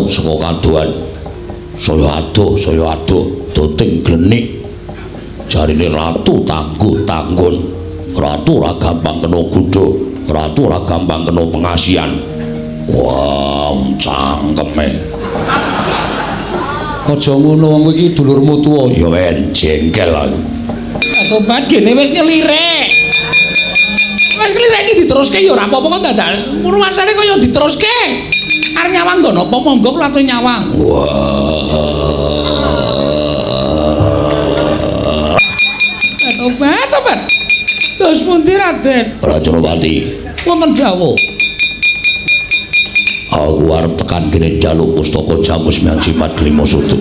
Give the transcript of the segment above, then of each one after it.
katon saka kadohan. Saya adoh, saya adoh, doting glenik. Jarine ratu tangguh tanggun. Ratu ora gampang kena godha, ratu ora gampang kena pengasihan. Wah, cangkeme. Aja ngono wong iki dulurmu tuwa. Ya men jengkel aku. Tobat gene wis ngelirik. Wis ngelirik iki diteruske ya ora apa-apa kok dadak rumasane kaya diteruske. Arep nyawang nggo napa monggo kula atur nyawang. Wah. Tobat, tobat. Terus pundi Raden? Rajanapati, Wonten dawuh. Aku arep tekan kene njaluk pustaka Jamus Miang Jimat Klima Sutu.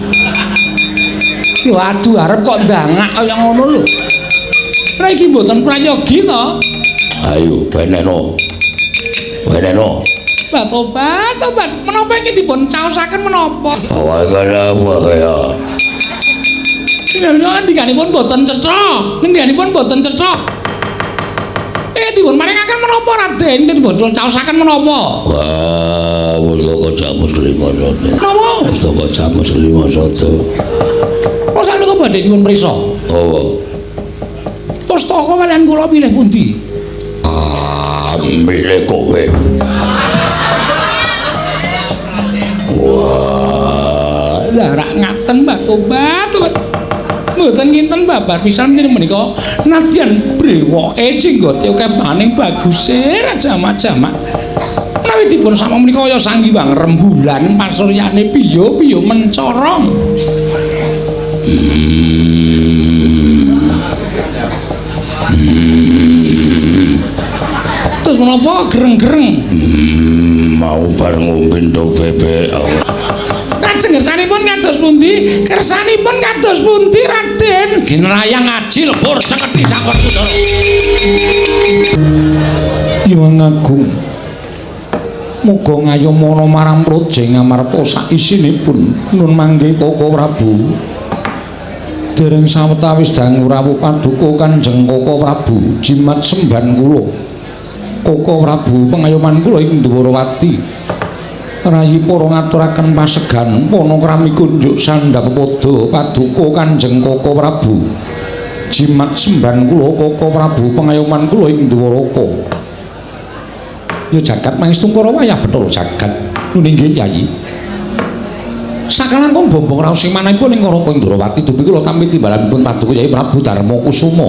Lho aduh arep kok ndangak kaya ngono lho. Lah iki mboten prayogi to? Ayo wenehno. Wenehno. Lah tobat, tobat. Menapa iki dipun caosaken menapa? Awake apa ya? Lha ngendikanipun mboten cetha. Ngendikanipun mboten cetha. Dipun maringaken menapa Raden? Dipun caosaken menapa? Wah, pustaka Jamus Klima Sutu. Menapa? Pustaka Jamus Klima Sutu. Kula sakmenika badhe nyuwun prisa. Apa? Pustaka kaliyan kula pilih pundi? Ah, milih kowe. Wah, Lah rak ngaten Mbah Tobat. Tobat. Mboten kinten babar pisan menika nadyan brewoke jenggote akeh maning baguse ra jamak-jamak. Menawi dipun sama menika kaya Sang Hyang Rembulan pasuryane piyo-piyo mencorong. Terus menapa gereng-gereng? Mau bar ngombe ndok bebek. Lajeng kersanipun kados pundi? Kersanipun kados pundi Raden? Ginrayang ngaji lebur sekedhi Sang Werkudara. Hyang Agung. Muga ngayomana marang Praja Ngamarta saisinipun nun mangke Koko Prabu. Dereng sawetawis dangu rawuh paduka Kanjeng Koko Prabu jimat semban kula. Koko Prabu pengayoman kula ing Dwarawati. Rayi para ngaturaken pasegan panakrami kunjuk sandhap pada paduka Kanjeng Koko Prabu. Jimat semban kula Koko Prabu pengayoman kula ing Dwaraka. Ya jagat mangestu Kurawa wayah Bathara jagat. Nun inggih Yayi. Sakalangkung bombong raos ing manahipun ing Naraka Indrawati dupi kula tampi timbalanipun paduka Yayi Prabu Darma Kusuma.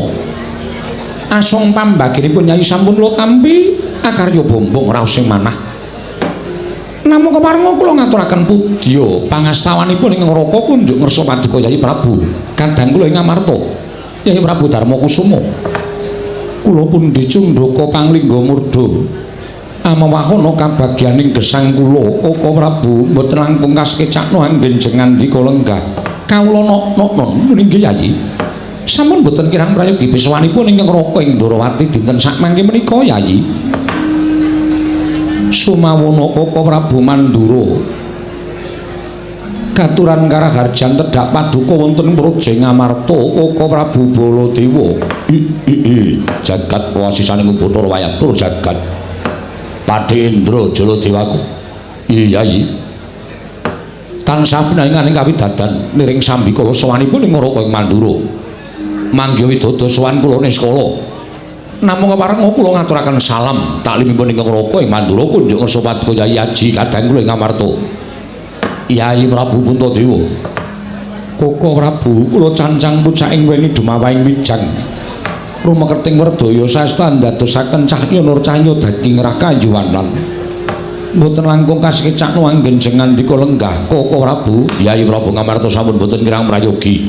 Asong pambaginipun Yayi sampun kula tampi akarya bombong raos ing manah. Namung keparenga kula ngaturaken pudya pangastawanipun ing Naraka kunjuk ngersa paduka Yayi Prabu. Kadang kula ing Amarta Yayi Prabu Darma Kusuma. Kula pundi cundhaka panglingga murda. Amawahana kabagyaning gesang kula Koko Prabu mboten langkung kasekecakno anggen jengandika lenggah. Kawula nok-nok nun inggih Yayi. Sampun mboten kirang prayogi peswanipun ingkang Raka ing Ndrawati dinten sakmangke menika Yayi. Sumawana Koko Prabu Mandura. Katuran karaharjan tedhak paduka wonten Praja Ngamarta Koko Prabu Baladewa. Jagat wasisaning Bathara wayah tur jagat. Padhe Indra Jaladewaku. Iya Yayi. Tansah pinanganing kawidadan niring sambikala sowanipun ing Naraka ing Mandura. Mangga widodo sowan kula niskala. Namung keparenga kula ngaturaken salam taklimipun ing Naraka ing Mandura kunjuk ngersa paduka Yayi Aji kadang kula ing Amarta. Yayi Prabu Puntadewa. Koko Prabu kula cancang pucaking weni dumawahing wijang. Rumekerting werdaya saestu andadosaken cahya nur cahya daging rakayuwanan. Mboten langkung kasekecakno anggen jengandika lenggah Koko Prabu. Yayi Prabu Ngamarta sampun boten kirang prayogi.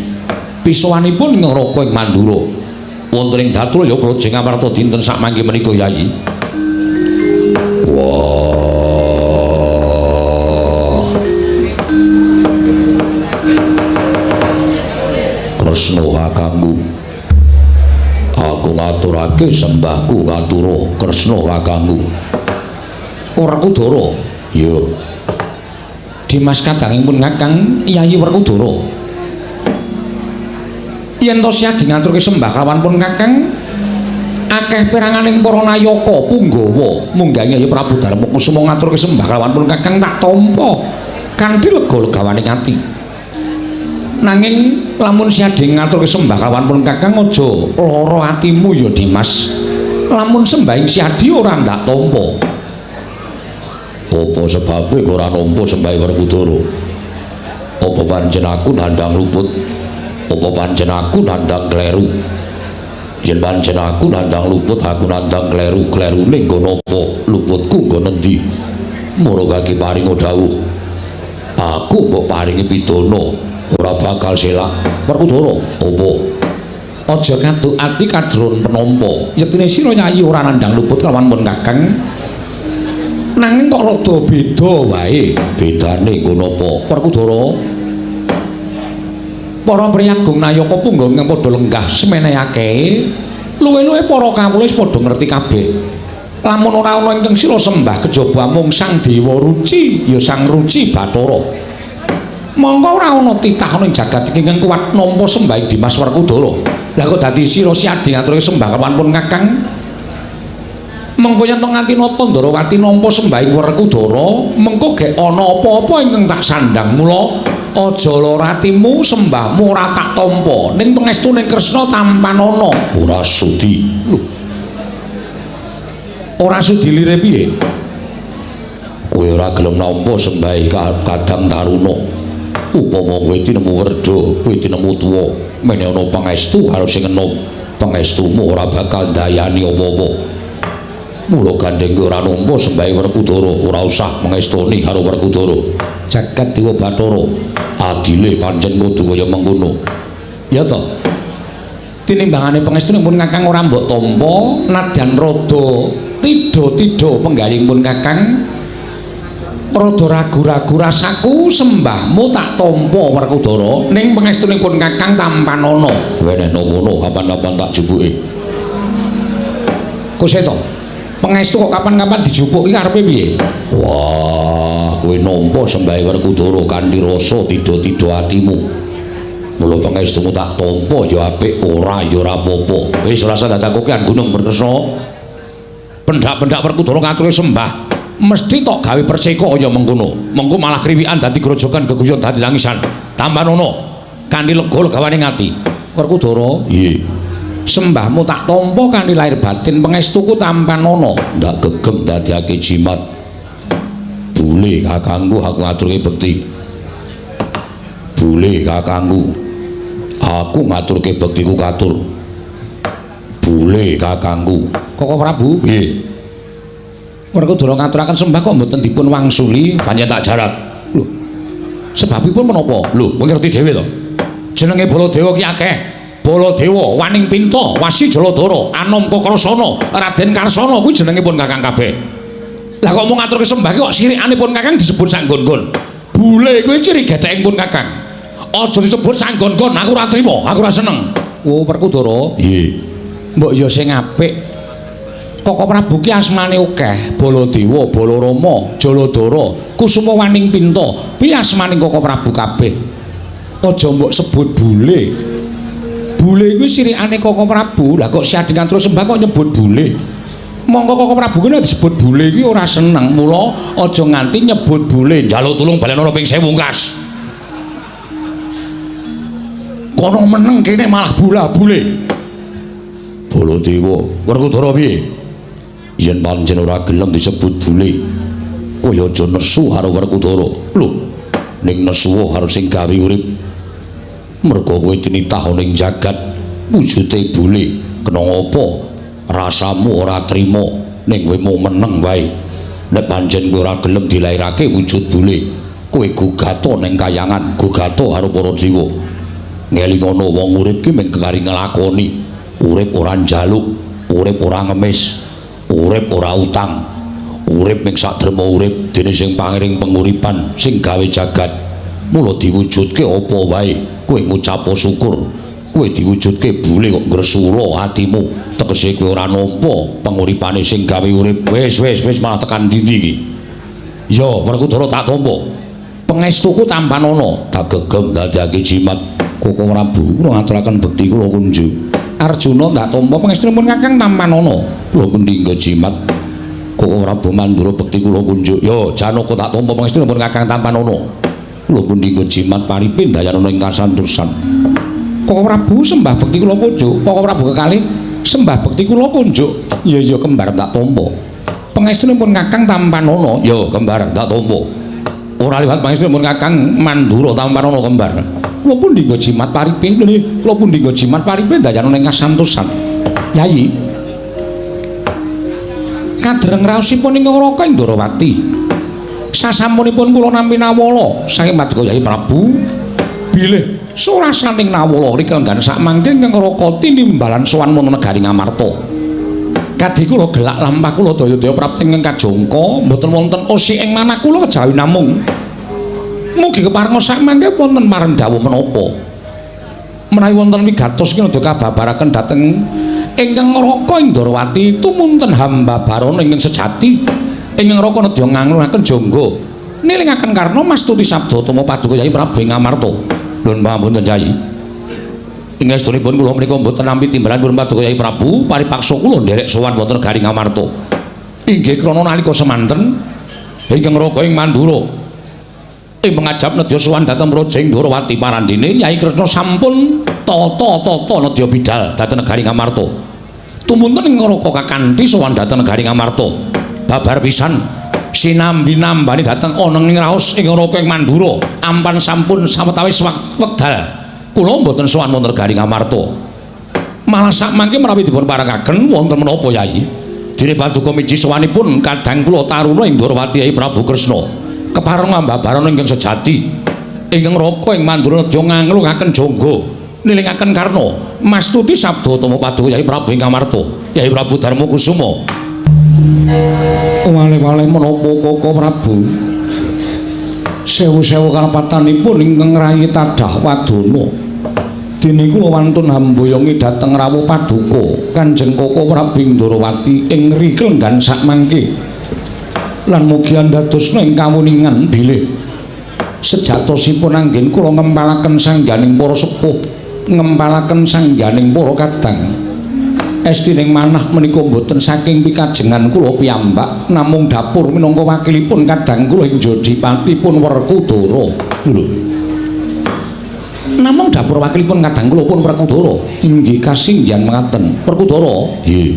Pisowanipun ing Naraka ing Mandura. Wonten ing Datulaya Praja Ngamarta dinten sakmangke menika Yayi. Wah. Kresna kakangku. Aku ngaturake sembahku katura Kresna kakangku. Werkudara. Ya. Dimas kadangipun Kakang Yayi Werkudara. Yen to siadi ngaturke sembah kalawan pun Kakang akeh peranganing para nayaka punggawa munggahe Yayi Prabu Darma Kusuma ngaturke sembah kalawan pun Kakang tak tampa. Kanthi lega legawaning ati. Nanging lamun siadhe ngaturke sembah kalawan pun Kakang aja lara atimu ya Dimas. Lamun sembahing siadhi ora ndak tampa. Apa sebabe ora nampa sembahe Werkudara? Apa pancen aku nandang luput? Apa pancen aku nandang kleru? Yen pancen aku nandang luput, aku nandang kleru. Klerune nggo napa? Luputku nggo nendi? Mara kaki paringa dawuh. Aku mbok paringi pidana, ora bakal selak. Werkudara, apa? Aja kaduk ati kadron penampa. Yektine sira Yayi ora nandang luput kelawan pun Kakang. Nanging kok rada beda wae. Bedane nggo napa? Werkudara, para priyagung nayaka punggawa ingkang padha lenggah semene akeh, luwih-luwih para kawula wis padha ngerti kabeh. Lamun ora ana ingkang sira sembah kejaba mung Sang Dewa Ruci, ya Sang Ruci Bathara. Mongko ora ana titah ana ing jagat iki ingkang kuat nampa sembahing Dimas Werkudara. Lah kok dadi sira siadhi ngaturke sembah kelawan pun Kakang? Mengko yen to nganti nata Ndarawati nampa sembahing Werkudara, mengko gek ana apa-apa ingkang tak sandang. Mula aja lara atimu, sembahmu ora tak tampa. Ning pangestune Kresna tampanana. Ora sudi. Lho. Ora sudi lire piye? Kowe ora gelem nampa sembahe Kadang Taruna. Upama kowe tinemu werda, kowe tinemu tuwa, mene ana pangestu karo sing enom. Pangestumu ora bakal ndayani apa-apa. Mula gandeng kowe ora nampa sembahe Werkudara, ora usah mangestoni karo Werkudara. Jagat Dewa Bathara, adile pancen kudu kaya mengkono. Ya to. Tinimbangane pangestune pun Kakang ora mbok tampa, nadyan rada tidha-tidha penggalihipun pun Kakang. Rada ragu-ragu rasaku sembahmu tak tampa Werkudara, ning pangestune pun Kakang tampanana. Wenehno ngono kapan-kapan tak jupuke. Kuseta, pangestu kok kapan-kapan dijupuk iki karepe piye? Wah, kowe nampa sembahe Werkudara kanthi rasa tidha-tidha atimu. Mula pangestumu tak tampa ya apik, ora ya ora apa-apa. Wis ora usah dadak kokean gunung Brekesna. Pendak-pendak Werkudara ngaturke sembah, mesti tok gawe perseka kaya mengkono. Mengko malah kriwikan dadi grojogan geguyon dadi tangisan. Tampanana kanthi lega legawane ati. Werkudara, Piye? Sembahmu tak tampa kanthi lahir batin, pangestuku tampanana. Ndak gegem dadiake jimat. Bule kakangku aku ngaturke bekti. Bule kakangku aku ngaturke bektiku katur. Bule kakangku. Koko Prabu, Piye? Werkudara ngaturaken sembah kok mboten dipun wangsuli? Pancen tak jarak. Lho. Sebabipun menapa? Lho, kowe ngerti dhewe to? Jenenge Baladewa ki akeh. Baladewa, Waning Pinta, Wasi Jaladara, Anom Kakrasana, Raden Karsana kuwi jenenge pun Kakang kabeh. Lah kok mung ngaturke sembah kok sirikanipun Kakang disebut sak nggon-nggon. Bule kuwi ciri getheke pun Kakang. Aja disebut sak nggon-nggon, aku ora trima, aku ora seneng. Oh, Werkudara. Piye? Mbok ya sing apik. Koko Prabu ki asmane akeh, Baladewa, Balarama, Jaladara, Kusuma Waning Pinta. Piye asmane Koko Prabu kabeh? Aja mbok sebut bule. Bule kuwi sirikane Koko Prabu. Lah kok siadhi ngatur sembah kok nyebut bule? Mongko Koko Prabu kuwi nek disebut bule kuwi ora seneng. Mula aja nganti nyebut bule. Njaluk tulung balenono ping 1000 kas. Kono meneng kene malah bula-bule. Baladewa, Werkudara piye? Yen pancen ora gelem disebut bule, kowe aja nesu karo Werkudara. Lho, ning nesu karo sing gawe urip. Merga kowe tinitah ning jagat wujute bule, kena apa rasamu ora trima ning kowe mung meneng wae. Nek pancen kowe ora gelem dilairake wujud bule, kowe gugata ning kayangan, gugata karo para dewa. Ngelingono wong urip ki mung kari nglakoni, urip ora njaluk, urip ora ngemis, urip ora utang, urip mung sak derma urip dene sing pangiring penguripan sing gawe jagat. Mula diwujudke apa wae kowe ngucap syukur. Kowe diwujudke bule kok ngresula atimu, tegese kowe ora nampa penguripane sing gawe urip. Wis wis wis malah tekan ndi-ndi iki. Ya Werkudara tak tampa. Pangestuku tampanana. Tak gegem dadake jimat. Koko Prabu kula ngaturaken bekti kula kunjuk. Arjuna ndak tampa pangestunipun Kakang tampanana. Kula pendhingga jimat. Koko Prabu Mandura bekti kula kunjuk. Ya Janaka tak tampa pangestunipun Kakang tampanana. Kula pundi nggo jimat paripe ndayanana ing kasantosan. Koko Prabu sembah bekti kula kunjuk. Koko Prabu kekalih sembah bekti kula kunjuk. Iya iya kembar tak tampa. Pangestunipun Kakang tampanana. Ya kembar tak tampa. Ora liwat pangestunipun Kakang Mandura tampanana kembar. Kula pundi nggo jimat paripe? Kula pundi nggo jimat paripe ndayanana ing kasantosan. Yayi. Kadreng raosipun ingkang Raka Indrawati. Sasampunipun kula nampi nawala saking Paduka Yayi Prabu bilih surasaning nawala rikelenggan sakmangke ingkang Raka tinimbalan sowan wonten negari Ngamarta. Kadhi kula gelak lampah kula daya-daya prapti ingkang kajangka mboten wonten osik ing manah kula kejawi namung mugi keparenga sakmangke wonten marang dawuh menapa. Menawi wonten wigatos kinada kababaraken dhateng ingkang Raka Indrawati tumunten hamba barana ingkang sejati ingkang Raka nedya nganglunaken jangga nilingaken karna mastuti sabda tama Paduka Yayi Prabu ing Ngamarta. Nuwun pangapunten Yayi. Ing estunipun kula menika mboten nampi timbalan pun Paduka Yayi Prabu paripaksa kula nderek sowan wonten negari Ngamarta. Inggih krana nalika semanten ingkang Raka ing Mandura ing pengajap nedya sowan dhateng Praja Indrawati parandene Yayi Kresna sampun tata-tata nedya bidal dhateng negari Ngamarta. Tumunten ing Raka kakanthi sowan dhateng negari Ngamarta. Babar pisan sinambi nambani dhateng ana ing raos ing Raka ing Mandura ampan sampun sawetawis wekdal kula mboten sowan wonten negari Ngamarta. Malah sakmangke menawi dipun parengaken wonten menapa Yayi? Dene paduka miji sowanipun kadang kula taruna ing Ndrawati Yayi Prabu Kresna. Kepareng ambabarana ingkang sejati ingkang Raka ing Mandura nedya nganglungaken jangga nilingaken karna mastuti sabda tama Paduka Yayi Prabu ing Ngamarta. Yayi Prabu Darma Kusuma. Wale-wale menapa Koko Prabu? Sewu-sewu kalepatanipun ingkang rayi tadah wadana. Dene kula wantun hamboyongi dhateng rawuh paduka Kanjeng Koko Prabu Indrawati ing riklenggan sakmangke. Lan mugi andadosna ing kawuningan bilih sejatosipun anggen kula ngempalaken sangganing para sepuh, ngempalaken sangganing para kadang. Estining manah menika mboten saking pikajengan kula piyambak, namung dapur minangka wakilipun kadang kula ing Jodipatipun Werkudara. Lho. Namung dapur wakilipun kadang kula pun Werkudara. Inggih kasinggihan mengaten. Werkudara? Nggih.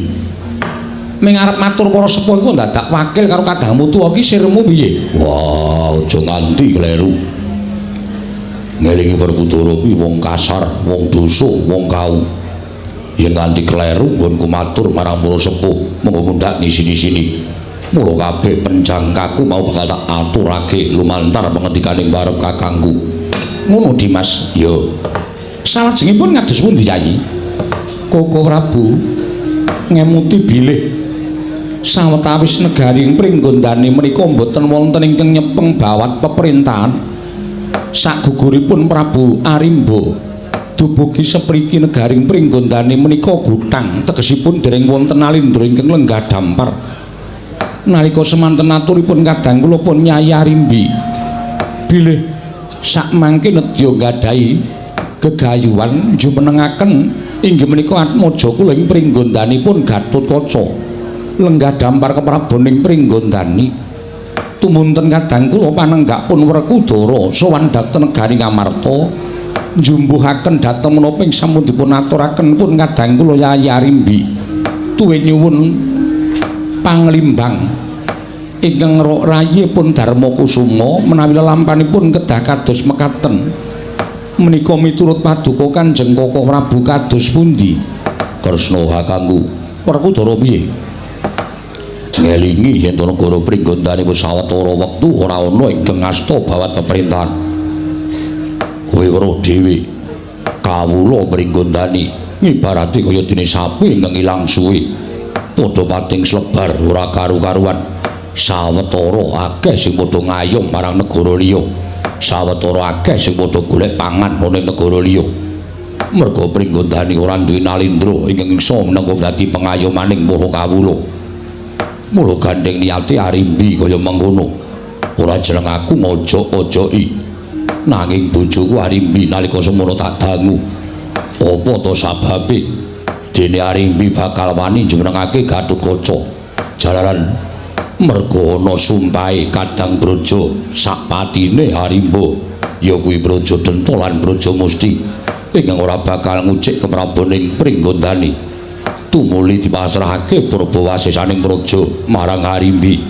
Ming arep matur para sepuh iku dadak wakil karo kadangmu tuwa iki sirmu piye? Wah, aja nganti kleru. Ngelingi Werkudara kuwi wong kasar, wong dosa, wong kau. Yen nganti kleru nggonku matur marang para sepuh, monggo mundhak ngisini-sini. Mula kabeh penjangkaku mau bakal tak aturake lumantar pengendikaning barep kakangku. Ngono Dimas? Ya. Salajengipun ngados pundi Yayi? Koko Prabu ngemuti bilih sawetawis negari Pringgondani menika mboten wonten ingkang nyepeng bawat peperintahan. Saguguripun Prabu Arimba dubugi sepriki negari Pringgondani menika gutang, tegesipun dereng wonten alindra ingkang lenggah dampar. Nalika semanten aturipun kadang kula pun Nyai Arimbi bilih sakmangke nedya nggadahi gegayuhan jumenengaken inggih menika atmaja kula ing Pringgondanipun Gatotkaca lenggah dampar keprabon ing Pringgondani. Tumunten kadang kula panenggak pun Werkudara sowan dhateng negari Ngamarta njumbuhaken dhateng menapa ing sampun dipun aturaken pun kadang kula Yayi Arimbi tuwin nyuwun panglimbang ingkang rayipun Darma Kusuma menawi lelampanipun kedah kados mekaten menika miturut paduka Kanjeng Koko Prabu kados pundi? Kresna kakangku. Werkudara piye? Ngelingi yen to negara Pringgondani wis sawetara wektu ora ana ingkang ngasta bawat pemerintahan. Kowe weruh dhewe kawula Pringgondani ngibarate kaya dene sapi ingkang ilang suwe. Padha pating slebar ora karu-karuan. Sawetara akeh sing padha ngayom marang negara liya. Sawetara akeh sing padha golek pangan ana ing negara liya. Merga Pringgondani ora duwe nalindra ingkang iso minangka dadi pengayomaning para kawula. Mula gandeng niate Arimbi kaya mengkono. Ora jeneng aku ngojok-ojoki. Nanging bojoku Arimbi nalika semono tak dangu. Apa to sababe? Dene Arimbi bakal wani jumenengake Gatotkaca. Jalaran merga ana sumpahe Kadang Braja sakpatine Arimba. Ya kuwi Praja Denta lan Praja Musti ingkang ora bakal ngucik kepraboning Pringgondani. Tumuli dipasrahake purba wasisaning praja marang Harimbi.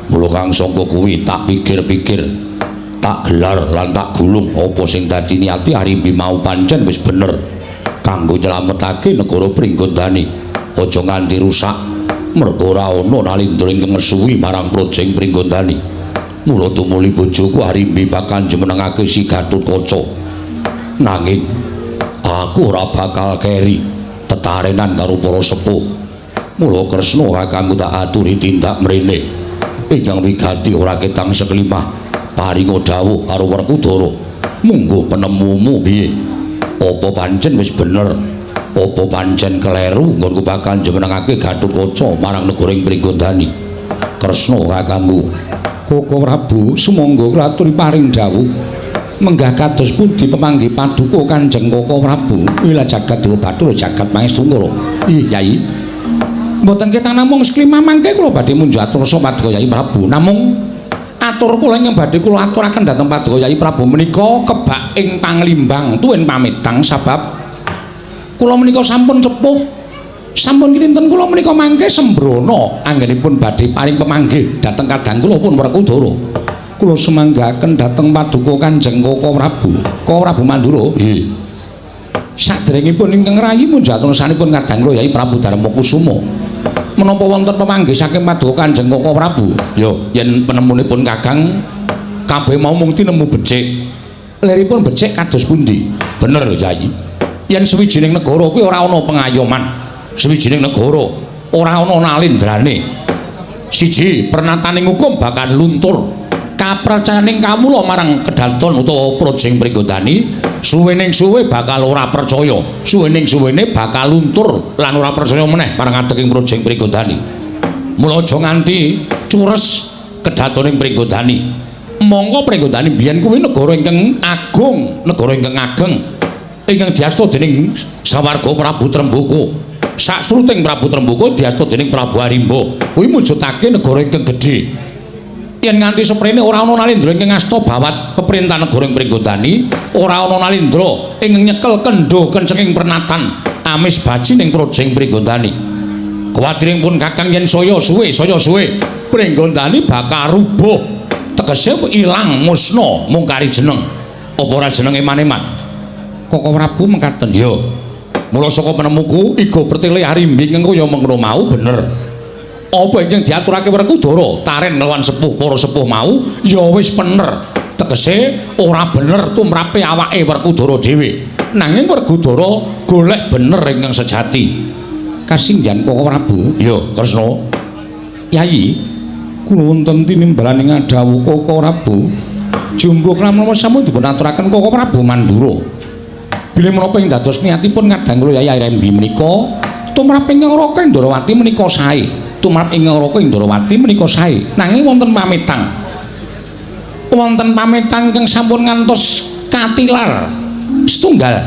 Mula kang saka kuwi tak pikir-pikir, tak gelar lan tak gulung apa sing dadi niati Harimbi mau pancen wis bener kanggo nyelametake negara Pringgondani. Aja nganti rusak merga ora ana nalindra ingkang ngesuwi marang praja ing Pringgondani. Mula tumuli bojoku Harimbi bakal jumenengake si Gatotkaca. Nanging aku ora bakal keri tetarenan karo para sepuh. Mula Kresna kakangku tak aturi tindak mrene. Ingkang wigati ora ketang seklimah paringa dawuh karo Werkudara. Mungguh penemumu piye? Apa pancen wis bener? Apa pancen kleru nggonku bakal jumenengake Gatotkaca marang negara ing Pringgondani? Kresna kakangku. Koko Prabu, sumangga kula aturi paring dawuh. Menggah kados pundi pemanggih paduka Kanjeng Koko Prabu? Wila jagat dewa bathara jagat mahestungkara. Ih, Yai. Mboten ketang namung seklimah mangke kula badhe munjuk atur rasa paduka Yai Prabu. Namung atur kula ingkang badhe kula aturaken dhateng paduka Yai Prabu menika kebak ing panglimbang tuwin pamitang sabab kula menika sampun sepuh. Sampun kinten kula menika mangke sembrono anggenipun badhe paring pemanggih dhateng kadang kula pun Werkudara. Kula sumanggaken dhateng paduka Kanjeng Koko Prabu, Koko Prabu Mandura. Nggih. Saderengipun ingkang rayi munjatransanipun kadang kula Yai Prabu Darma Kusuma. Menapa wonten pemanggih saking paduka Kanjeng Koko Prabu? Yo, yen penemunipun Kakang kabeh mau mung tinemu becik. Liripun becik kados pundi? Bener, Yai. Yen sawijining negara kuwi ora ana pengayoman. Sawijining negara ora ana nalindrane. Siji, pernataning hukum bakal luntur. Kapercayaning kawula marang kedaton utawa praja ing Pringgondani suwening suwe bakal ora percaya, suwening suwene bakal luntur lan ora percaya meneh marang adeking praja ing Pringgondani. Mula aja nganti cures kedaton ing Pringgondani. Mongko Pringgondani biyen kuwi negara ingkang agung, negara ingkang ageng ingkang diasta dening sawarga Prabu Tremboko. Sakstruting Prabu Tremboko diasta dening Prabu Harimba. Kuwi mujudake negara ingkang gedhe. Yen nganti seprene ora ana nalindra ingkang ngasta bawat peperintahan negara ing Pringgondani, ora ana nalindra ingkang nyekel kendho kencenging pernatan amis baji ning praja ing Pringgondani. Kuwatiring pun Kakang yen saya suwe Pringgondani bakal rubuh, tegese ilang musna mung kari jeneng. Apa ora jeneng eman-eman? Koko Prabu mekaten. Yo. Mula saka penemuku iga pertele Harimbi ingkang kaya mengkono mau bener. Apa ingkang diaturake Werkudara taren nglawan sepuh para sepuh mau ya wis bener. Tegese ora bener tumrape awake Werkudara dhewe. Nanging Werkudara golek bener ingkang sejati. Kasinggihan Koko Prabu. Ya, Kresna. Yayi, kula wonten tinimbalan ing dawuh Koko Prabu. Jumbuh klamama sampun dipun aturaken Koko Prabu Mandura. Bilih menapa ing dados niatipun kadang kula Yai Harimbi menika tumrap ingkang Raka Indrawati menika sae. Tumrap ingkang Raka Indrawati menika sae. Nanging wonten pamitang. Wonten pamitang ingkang sampun ngantos katilar setunggal.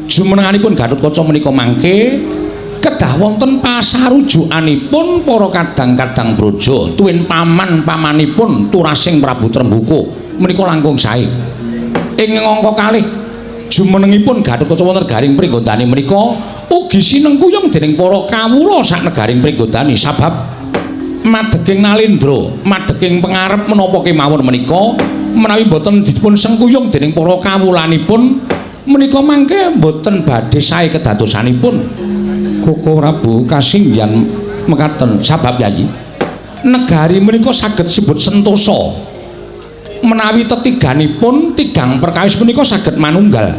Jumenenganipun Gatotkaca menika mangke kedah wonten pasarujukanipun para kadang-kadang praja tuwin paman-pamanipun turasing Prabu Tremboko menika langkung sae. Ing angka kalih jumenengipun Gatotkaca wonten garing Pringgondani menika ugi sinengkuyung dening para kawula sak negaring Pringgondani sabab madeging nalindra, madeging pengarep menapa kemawon menika menawi boten dipun sengkuyung dening para kawulanipun menika mangke boten badhe sae kedadosanipun. Koko Prabu kasinggihan mekaten sabab Yayi negari menika saged sebut sentosa menawi tetiganipun tigang perkawis menika saged manunggal.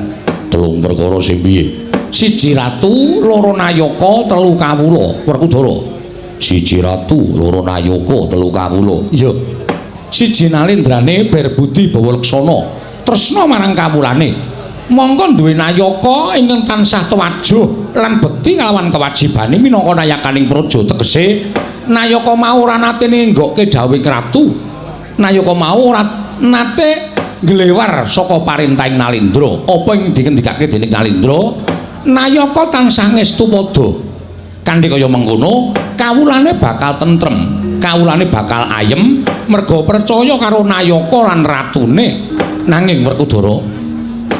Telung perkara sing piye? Siji ratu, loro nayaka, telu kawula. Werkudara. Siji ratu, loro nayaka, telu kawula. Iya. Siji nalindrane berbudi bawa leksana, tresna marang kawulane. Mongko duwe nayaka ingkang tansah tuwajuh lan bekti kalawan kewajibane minangka nayakaning praja. Tegese nayaka mau ora nate ninggokke dawuhing ratu. Nayaka mau ora nate nglewar saka parentahing Nalindra. Apa ing dingendikake dening Nalindra, nayaka tansah ngestu padha. Kanthi kaya mengkono, kawulane bakal tentrem, kawulane bakal ayem merga percaya karo nayaka lan ratune. Nanging Werkudara,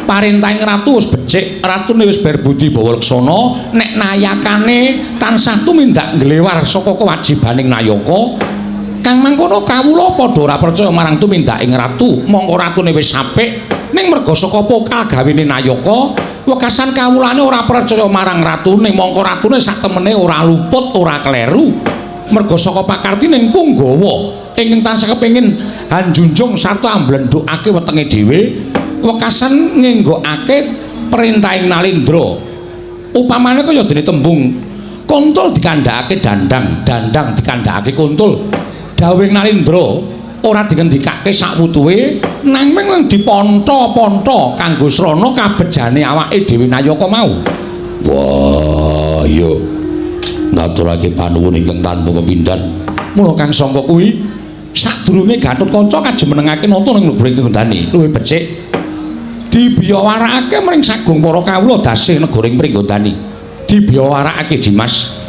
parentahing ratu wis becik, ratune wis berbudi bawa leksana, nek nayakane tansah tumindak nglewar saka kewajibaning nayaka. Kang mangkono kawula padha ora percaya marang tumindaking ratu, mongko ratune wis apik, ning merga saka pokal gawene nayaka, wekasan kawulane ora percaya marang ratune, mongko ratune sak temene ora luput, ora kleru. Merga saka pakartining punggawa ingkang tansah kepengin hanjunjung sarta amblendhukake wetenge dhewe, wekasan ngenggokake perintahing Nalendra. Upamane kaya dene tembung kontol dikandhakake dandang, dandang dikandhakake kontol. Dawuhing Nalendra ora dingendikake sakwutuhe, nanging diponto-ponto kanggo srana kabejane awake dhewe nayaka mau. Wah, iya. Ngaturake panuwun ingkang tanpa pepindhan. Mula kang sangka kuwi sadurunge Gatotkaca kajumenengake nata ning negara Pringgondani, luwih becik dibiyawarakake mring sagung para kawula dasih negara ing Pringgondani. Dibiyawarakake Dimas.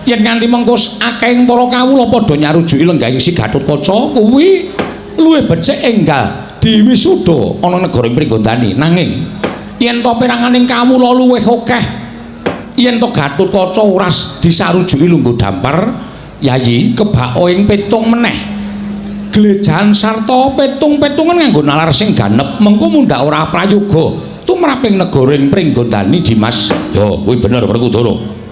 Yen nganti mengko akehing para kawula padha nyarujuki lenggahing si Gatotkaca kuwi luwih becik enggal diwisuda ana negara ing Pringgondani. Nanging yen to peranganing kawula luwih akeh, yen to Gatotkaca ora disarujuki lungguh dampar, Yayi kebaka ing petung meneh. Glejahan sarta petung-petungan nganggo nalar sing ganep, mengko mundhak ora prayoga tumraping negara ing Pringgondani, Dimas. Yo, kuwi bener Werkudara.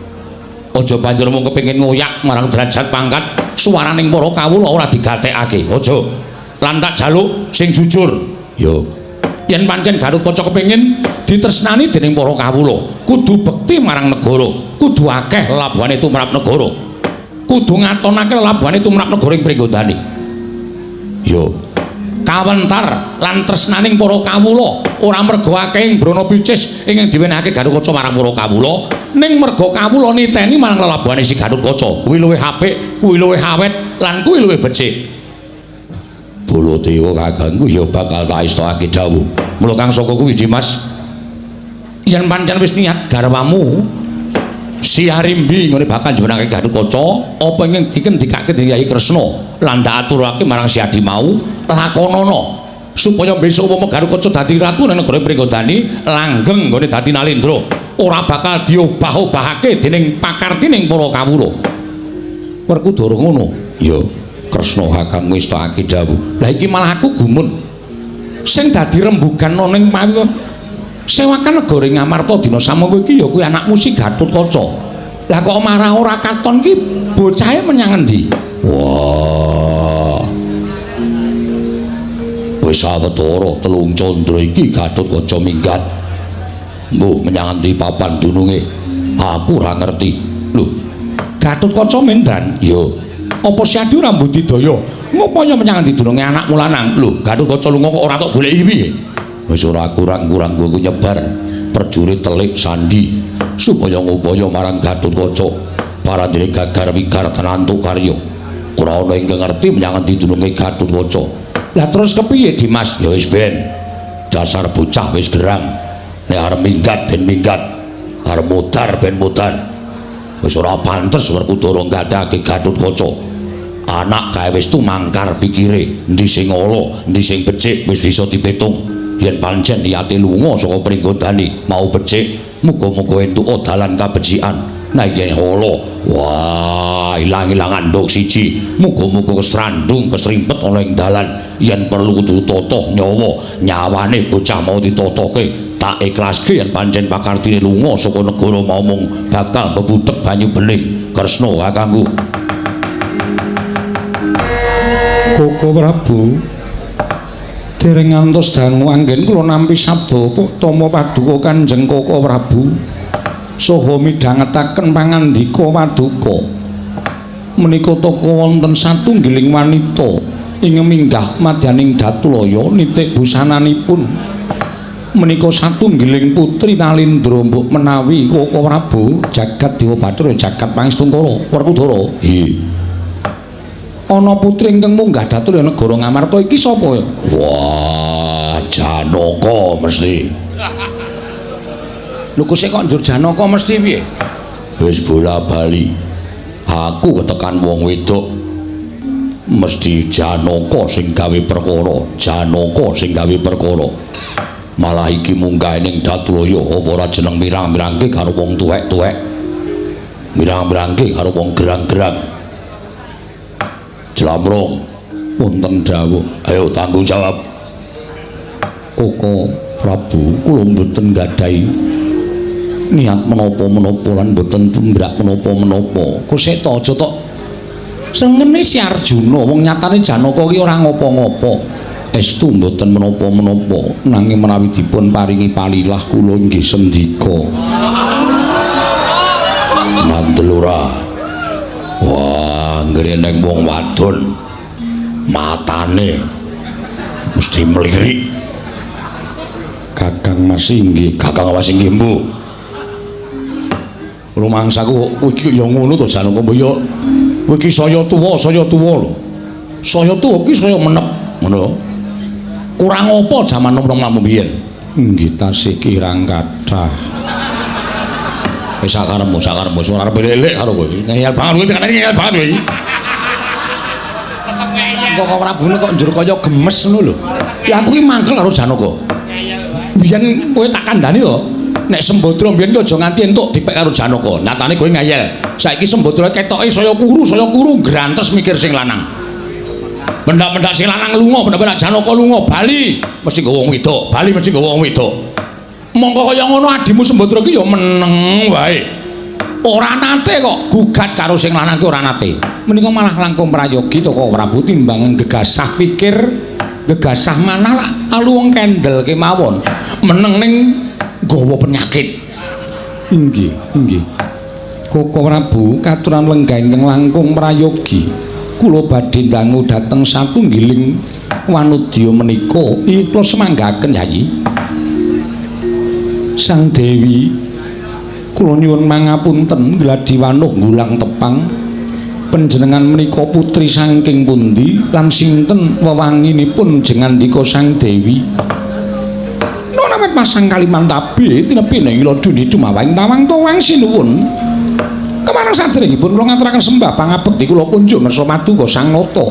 Aja banjur mung kepengin ngoyak marang derajat pangkat, suaraning para kawula ora digatekake. Aja. Lan tak jaluk sing jujur. Yo. Yen pancen Gatotkaca kepengin ditresnani dening para kawula, kudu bekti marang negara, kudu akeh lelabuhane tumrap negara. Kudu ngatonake lelabuhane tumrap negara ing Pringgondani. Yo. Kawentar lan tresnaning para kawula ora merga akehing brana picis ingkang diwenehake Gatotkaca marang para kawula, ning merga kawula niteni marang lelabuhane si Gatotkaca. Kuwi luwih apik, kuwi luwih awet, lan kuwi luwih becik. Baladewa kakangku ya bakal tak estokake dawuh. Mula kang saka kuwi Dimas, yen pancen wis niat garwamu si Harimbi ngene bakal njenengake Gatotkaca, apa ingkang dikendikake dening Yayi Kresna lan tak aturake marang si Adi mau, lakonana supaya besok upama Gatotkaca dadi ratu nang negara Pringgondani, langgeng nggone dadi Nalendra, ora bakal diobah-obahake dening pakartining para kawula. Werkudara ngono. Ya, Kresna kakang wis tak dawuh. Lah iki malah aku gumun. Sing dadi rembugan ana ning pawi sewakan negara Ngamarta dina samangka iki ya kuwi anakmu si Gatotkaca. Lah kok marah ora katon ki bocahe menyang endi? Wah. Wis sawetara telung candra iki Gatotkaca minggat. Mbuh menyang endi papan dununge? Aku ora ngerti. Lho, Gatotkaca mendran? Ya. Apa si Adi ora mbudidaya? Ngupaya menyang endi dununge anakmu lanang? Lho, Gatotkaca lunga kok ora tok goleki piye? Wis ora kurang-kurang kowe nyebar prajurit telik sandi supaya ngupaya marang Gatotkaca parandene gagar wigar tenantuk karya. Ora ana ingkang ngerti menyang endi dununge Gatotkaca. Lah terus kepiye Dimas? Ya wis ben. Dasar bocah wis gerang. Nek arep minggat ben minggat, arep mudar ben mudar. Wis ora pantes Werkudara nggadhake Gatotkaca. Anak kae wis tumangkar pikire, endi sing ala, endi sing becik wis bisa dipitung. Yen pancen niate lunga saka Pringgondani mau becik, muga-muga entuk dalan kabecikan. Nah yen ala, wah ilang-ilangan nduk siji, muga-muga kesrandung kesrimpet ana ing dalan. Yen perlu kudu totoh nyawa, nyawane bocah mau ditotohke. Tak ikhlaske yen pancen pakartine lunga saka negara mau mung bakal bebutek banyu bening. Kresna kakangku. Koko Prabu, dereng ngantos dangu anggen kula nampi sabda tama paduka Kanjeng Koko Prabu saha midhangetaken pangandika paduka. Menika toko wonten satunggiling wanita ing minggah madyaning Datulaya nitik busananipun. Menika satunggiling putri Nalendra mbok menawi Koko Prabu jagat Dewa Bathara jagat Pangestungkara Werkudara. Hi. Ana putri ingkang munggah Datulaya negara Ngamarta iki sapa ya? Wah, Janaka mesti. Lho kok kok njur Janaka mesti piye? Wis bola-bali. Aku ketekan wong wedok. Mesti Janaka sing gawe perkara, Janaka sing gawe perkara. Malah iki munggah ning Datulaya apa ora jeneng mirang-mirangke karo wong tuwek-tuwek. Mirang-mirangke karo wong gerang-gerang. Jlamrong, wonten dawuh. Ayo tanggung jawab. Koko Prabu, kula mboten nggadahi niat menapa-menapa lan mboten tumrap menapa-menapa. Kuseta aja tok sengene si Arjuna, wong nyatane Janaka ki ora ngopo-ngopo. Estu mboten menapa-menapa, nanging menawi dipun paringi palilah kula inggih sendika. Ngandel ora? Wah, anggere ning wong wadon matane mesti melirik. Kakang Mas inggih, Kakang Mas inggih mbuh. Rumangsaku kowe iki ya ngono to Janaka, mbok ya kowe iki saya tuwa, saya tuwa lho. Saya tuwa iki saya menep ngono. Kurang apa jaman nom-nomamu biyen? Nggih tasih kirang kathah. Wis sakarepmu, sakarepmu ora arep elek karo kowe. Ngeyel banget kowe, tekane ngeyel banget kowe iki. Tetep ngeyel. Kok Prabune kok njur kaya gemes ngono lho. Ya aku ki mangkel karo Janaka. Biyen kowe tak kandhani to. Nek Sembadra biyen ki aja nganti entuk dipek karo Janaka. Nyatane kowe ngeyel. Saiki Sembadra ketoke saya kuru, grantes mikir sing lanang. Mendak-mendak sing lanang lunga, mendak-mendak Janaka lunga, bali mesti nggawa wong wedok, bali mesti nggawa wong wedok. Mongko kaya ngono adimu Sembadra ki ya meneng wae. Ora nate kok gugat karo sing lanang ki ora nate. Menika malah langkung prayogi to Koko Prabu timbang gegasah pikir, gegasah manah lak alu wong kendel kemawon. Meneng ning nggawa penyakit. Inggih, inggih. Koko Prabu katuran lenggah ingkang langkung prayogi. Kula badhe ndangu dhateng satunggiling wanudya menika. Kula semanggaken Yayi. Sang Dewi, kula nyuwun mangapunten gladi wanuh nggulang tepang. Panjenengan menika putri saking pundi lan sinten wewanginipun jengandika Sang Dewi? Nonawet masang Kalimantabe tinepi ing ila duni dumawang tawang towang sinuwun. Kemarang saderengipun kula ngaturaken sembah pangabekti kula kunjuk ngersa paduka Sang Nata.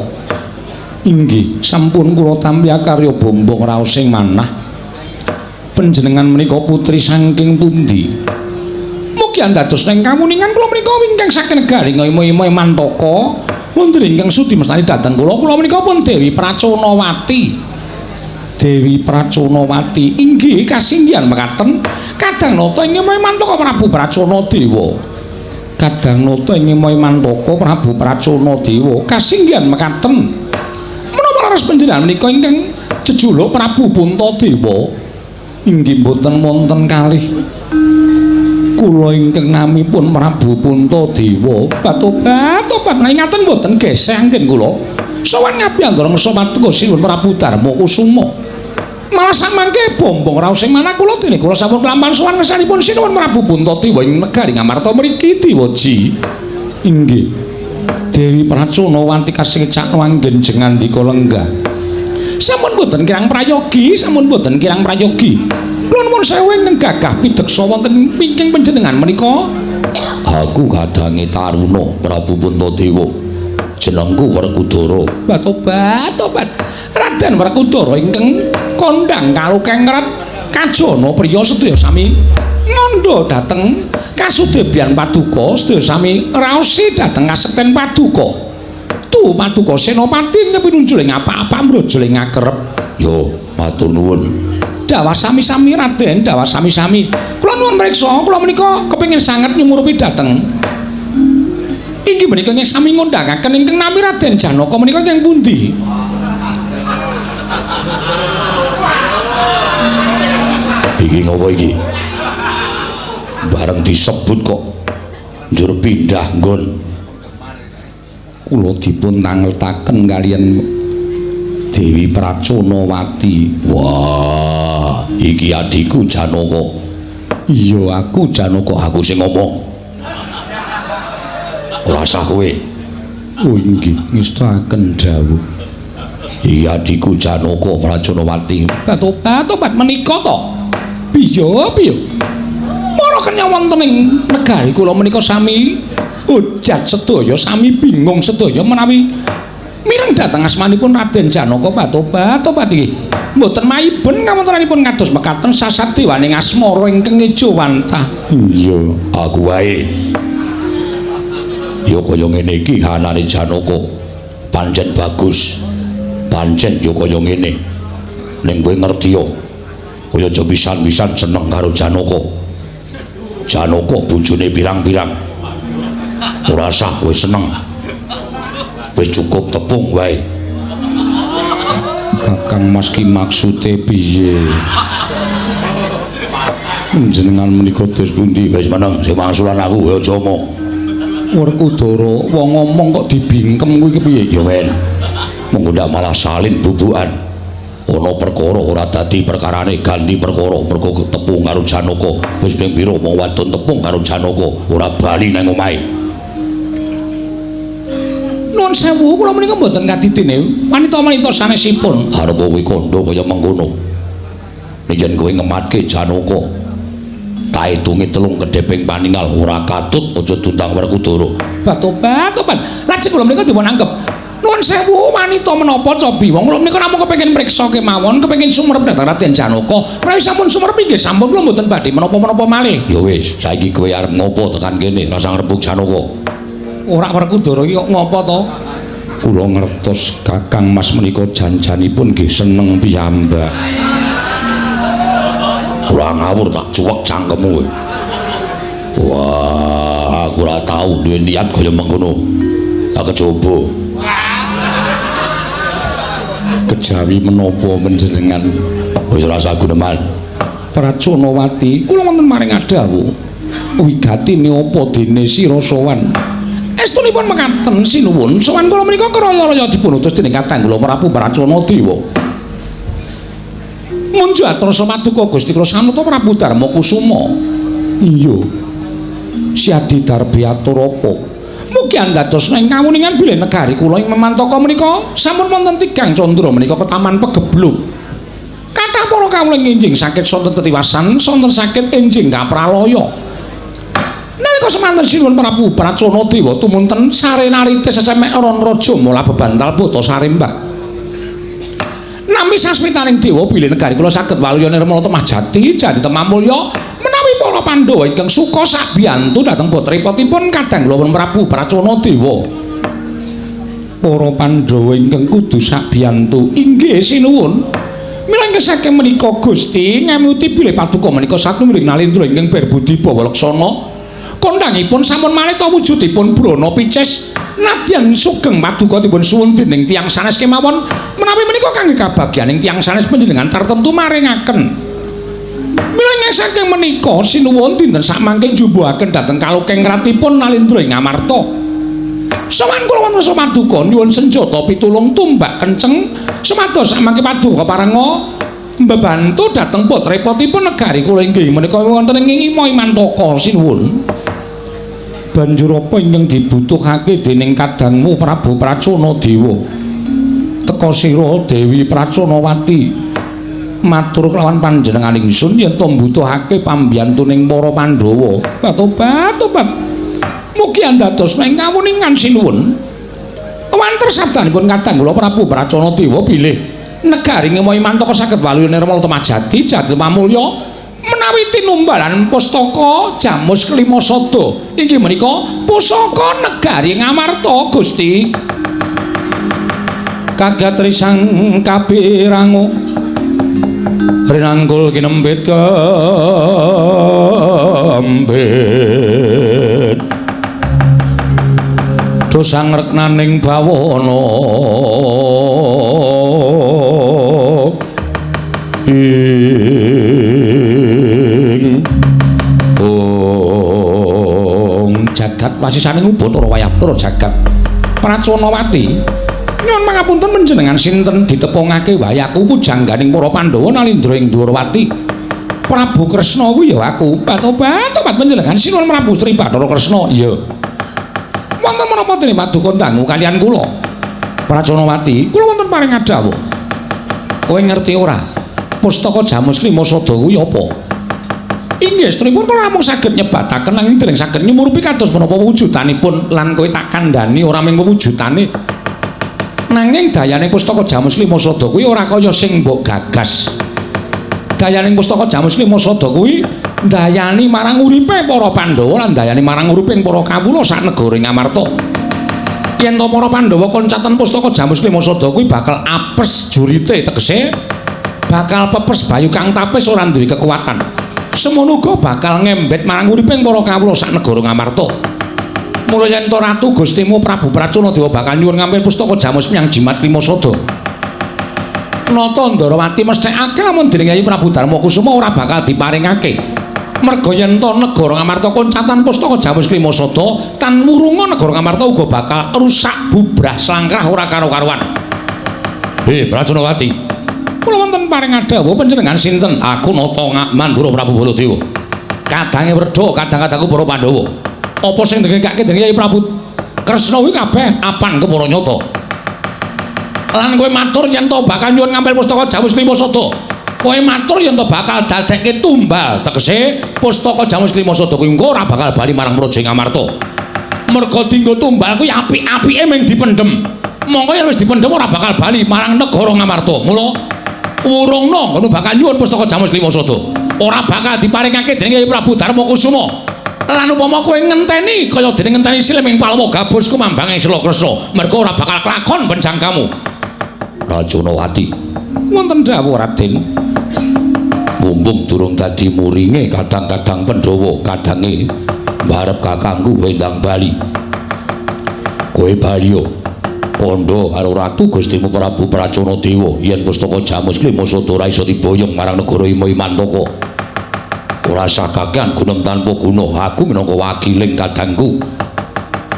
Inggih, sampun kula tampi akarya bombong raos sing manah. Panjenengan menika putri saking pundi? Mugi andados ing kawuningan kula menika ingkang saking negari Ngayma-yma Mantaka, wonten ingkang sudi mestani dhateng kula. Kula menika pun Dewi Praconawati. Dewi Praconawati inggih kasinggihan mekaten kadang nata ing Mantaka Prabu Pracona Dewa. Kadang nata ing Mantaka Prabu Pracona Dewa kasinggihan mekaten. Menapa leres panjenengan menika ingkang jejuluk Prabu Puntadewa? Inggih boten wonten kalih kula ingkang namipun Prabu Puntadewa. Batobat tobat ngaten boten geseh anggen kula. Sowan ngabiyantara ngersa paduka Sinuwun Prabu Darma Kusuma. Malah samangke bombong raos sing manah kula dene kula sampun kelampahan sowan ngersanipun Sinuwun Prabu Puntadewa ing negari Ngamarta mriki Dewaji. Inggih. Dewi Praconawati kasingcakno anggen jengandika lenggah. Sampun boten kirang prayogi, sampun boten kirang prayogi. Kula nuwun sewu ingkang gagah pideksa wonten pingking panjenengan menika. Aku kadange Taruna Prabu Puntadewa. Jenengku Werkudara. Tobat, tobat. Raden Werkudara ingkang kondhang kalukengret kajana priya sedaya sami ngandha dhateng kasudebyan paduka, sedaya sami raosi dhateng kasekten paduka. Tu paduka senopati ingkang pinunjul ing apa-apa mbrojol ing akerep. Yo, matur nuwun. Dawah sami-sami Raden, dawah sami-sami. Kula nuwun mriksa, kula menika kepengin sanget nyumurupi dhateng. Inggih menika ingkang sami ngundhangaken ingkang nami Raden Janaka menika ingkang pundi? Iki ngopo iki? Bareng disebut kok njur pindah nggon. Kula dipun tangletaken kaliyan Dewi Praconawati. Wah, iki adhiku Janaka. Iya, aku Janaka, aku sing ngomong. Ora sah kowe. Oh inggih, ngestakaken dawuh. Iki adhiku Janaka Praconawati. Tobat, tobat menika to. Piye, piye? Mara kenya wonten ing negari kula menika sami hujat sedaya, sami bingung sedaya menawi Mireng dhateng asmanipun Raden Janaka patobat tobat iki. Mboten maiben kawontenanipun kados mekaten sasadewaning asmara ingkang ngejowantah. Iya, aku wae. Ya kaya ngene iki hanane Janaka. Pancen bagus. Pancen ya kaya ngene. Ning kowe ngerti yo. Kaya aja pisan-pisan seneng karo Janaka. Janaka bojone pirang-pirang. Ora sah kowe seneng. Wis cukup tepung wae. Kakang Mas ki maksude piye? Jenengan menika dos pundi? Wis meneng sing mangsulan aku kowe aja omong. Werkudara wong ngomong kok dibingkem kuwi kepiye? Ya men. Mengko ndak malah salin bubukan. Ana perkara ora dadi perkarane ganti perkara mergo tepung karo Janaka. Wis ping pira wong wadon tepung karo Janaka ora bali nang omahe. Nuwun sewu, kula menika mboten kadidene wanita-wanita sanesipun. Arep kowe kandha kaya mengkono. Nek yen kowe ngematke Janaka, tak hitungi telung kedheping paningal ora katut aja dundang Werkudara. Batobat, tobat. Lajeng kula menika dipun anggep. Nuwun sewu, wanita menapa cobi wong kula menika namung kepengin mriksa kemawon, kepengin sumerep dhateng Raden Janaka. Menawi sampun sumerep inggih sampun kula mboten badhe menapa-menapa malih. Ya wis, saiki kowe arep ngopo tekan kene rasah ngrembug Janaka. Ora Werkudara iki kok ngopo to? Kula ngertos Kakang Mas menika jan-janipun nggih seneng piyambak. Ora ngawur tak cuwek cangkemmu kowe. Wah, aku ora tau duwe niat kaya mengkono. Tak kecoba. Kejawi menapa panjenengan? Wis ora usah guneman. Praconawati, kula wonten maring adawuh. Wigatine apa dene sira sowan? Estunipun mekaten sinuwun, sowan kula menika kraya-raya dipun utus dening kadang kula Prabu Pracona Dewa. Munjuk atrasa paduka Gusti kula sanuta Prabu Darma Kusuma. Iya. Siadi darbi atur apa? Mugi andados ing kawuningan bilih negari kula ing Memantaka menika sampun wonten tigang candra menika ketaman pegebluk. Kathah para kawula enjing sakit sonten ketiwasan, sonten sakit enjing kapralaya. Nalika semanten sinuwun Prabu Pracona Dewa tumunten sarenarite sesemek ron raja mula bebantal bata sarembak. Nami sasmitaning dewa bilih negari kula saged waluya nirmala temah jati jati temah mulya menawi para Pandhawa ingkang suka sabiyantu dhateng putripotipun kadang kula Prabu Pracona Dewa. Para Pandhawa ingkang kudu sabiyantu inggih sinuwun. Mila ingkang saking menika Gusti ngemuti bilih paduka menika satunggiling nalendra ingkang berbudi bawa laksana. Kondangipun sampun malih wujudipun brana picis nadyan sugeng paduka dipun suwun dening tiyang sanes kemawon menawi menika kangge kabagyaning tiyang sanes panjenengan tartemtu maringaken. Mila ingkang saking menika sinuwun dinten sakmangke njumbuhaken dhateng kalukeng ratipun nalendra ing Amarta. Sowan kula wonten paduka nyuwun senjata pitulung tumbak kenceng sumados sakmangke paduka parenga mbebantu dhateng putripotipun negari kula inggih menika wonten ing Ima Imantaka sinuwun. Banjur apa ingkang dibutuhake dening kadangmu Prabu Pracona Dewa? Teka sira Dewi Praconawati matur kelawan panjenengan ingsun yen to mbutuhake pambiyantuning para Pandhawa. Tobat tobat. Mugi andados ing kawuningan sinuwun. Wanter sabdanipun kadang kula Prabu Pracona Dewa bilih negari Ngema Imantaka saged waluya nirmala temah jati jati pamulya menawi tinumbalan pustaka Jamus Kelima Sada inggih menika pusaka negari Ngamarta Gusti. Kagat risang kapirangu rinangkul kinempit kempit dosang reknaning bawana ing ong jagat wasisaning Ubathara wayah para jagat. Praconawati nyuwun pangapunten panjenengan sinten ditepungake wae aku pujangganing para Pandhawa nalindra ing Dwarawati. Prabu Kresna kuwi ya aku. Tobat tobat panjenengan sinuwun Prabu Sri Bathara Kresna. Iya. Wonten menapa dene paduka dangu kaliyan kula? Praconawati, kula wonten paring adhawuh. Kowe ngerti ora? Pustaka Jamus Kelima Sada kuwi apa? Inggih, setripun kula namung saged nyebataken nanging dereng saged nyumurupi kados menapa wujudanipun lan kowe tak kandhani ora mung wujudane. Nanging dayane pustaka Jamus Klima Sada kuwi ora kaya sing mbok gagas. Dayane pustaka Jamus Klima Sada kuwi ndayani marang uripe para Pandhawa lan ndayani marang uriping para kawula sak negara Ngamarta. Yen to para Pandhawa koncatan pustaka Jamus Klima Sada kuwi bakal apes jurite, tegese bakal pepes bayu kang tapis ora duwe kekuatan. Semono uga bakal ngembet marang uriping para kawula sak negara Ngamarta. Mula yen to Ratu Gustimu Prabu Pracona Dewa bakal nyuwun ngampil pustaka Jamus menyang Jimat Klima Sada. Nata Ndarawati mesthekake lamun dening Yayi Prabu Darma Kusuma ora bakal diparingake. Merga yen to negara Ngamarta koncatan pustaka Jamus Klima Sada tan wurunga negara Ngamarta uga bakal rusak bubrah slangkrah ora karo-karuan. Hei Praconawati, kula wonten paring adhawuh panjenengan sinten? Aku Nata Mandura Prabu Baladewa. Kadange werda kadang-kadangku para Pandhawa. Apa sing dengekake dening Yayi Prabu Kresna kuwi kabeh apan kepara nyata. Lan kowe matur yen to bakal nyuwun ngampil pustaka Jamus Klima Sada. Kowe matur yen to bakal dadekke tumbal, tegese pustaka Jamus Klima Sada kuwi engko ora bakal bali marang Praja Ngamarta. Merga dinggo tumbal kuwi apik-apike mung dipendhem. Mongko yen wis dipendhem ora bakal bali marang negara Ngamarta. Mula wurungna ngono bakal nyuwun pustaka Jamus Klima Sada. Ora bakal diparingake dening Yayi Prabu Darma Kusuma. Lan upama kowe ngenteni kaya dene ngenteni silem ing Palwa gabus kumambange Sila Kresna, merga ora bakal kelakon penjangkamu. Raconawati, wonten dawuh Raden. Mumpung durung dadi muringe kadang-kadang Pandhawa kadange mbarep kakangku wendang bali. Kowe baliyo kandha karo Ratu Gustimu Prabu Pracona Dewa yen pustaka Jamus Klima Sada ora iso diboyong marang negara Ima Imantaka. Ora sah kakean gunem tanpa guna, aku minangka wakiling kadangku.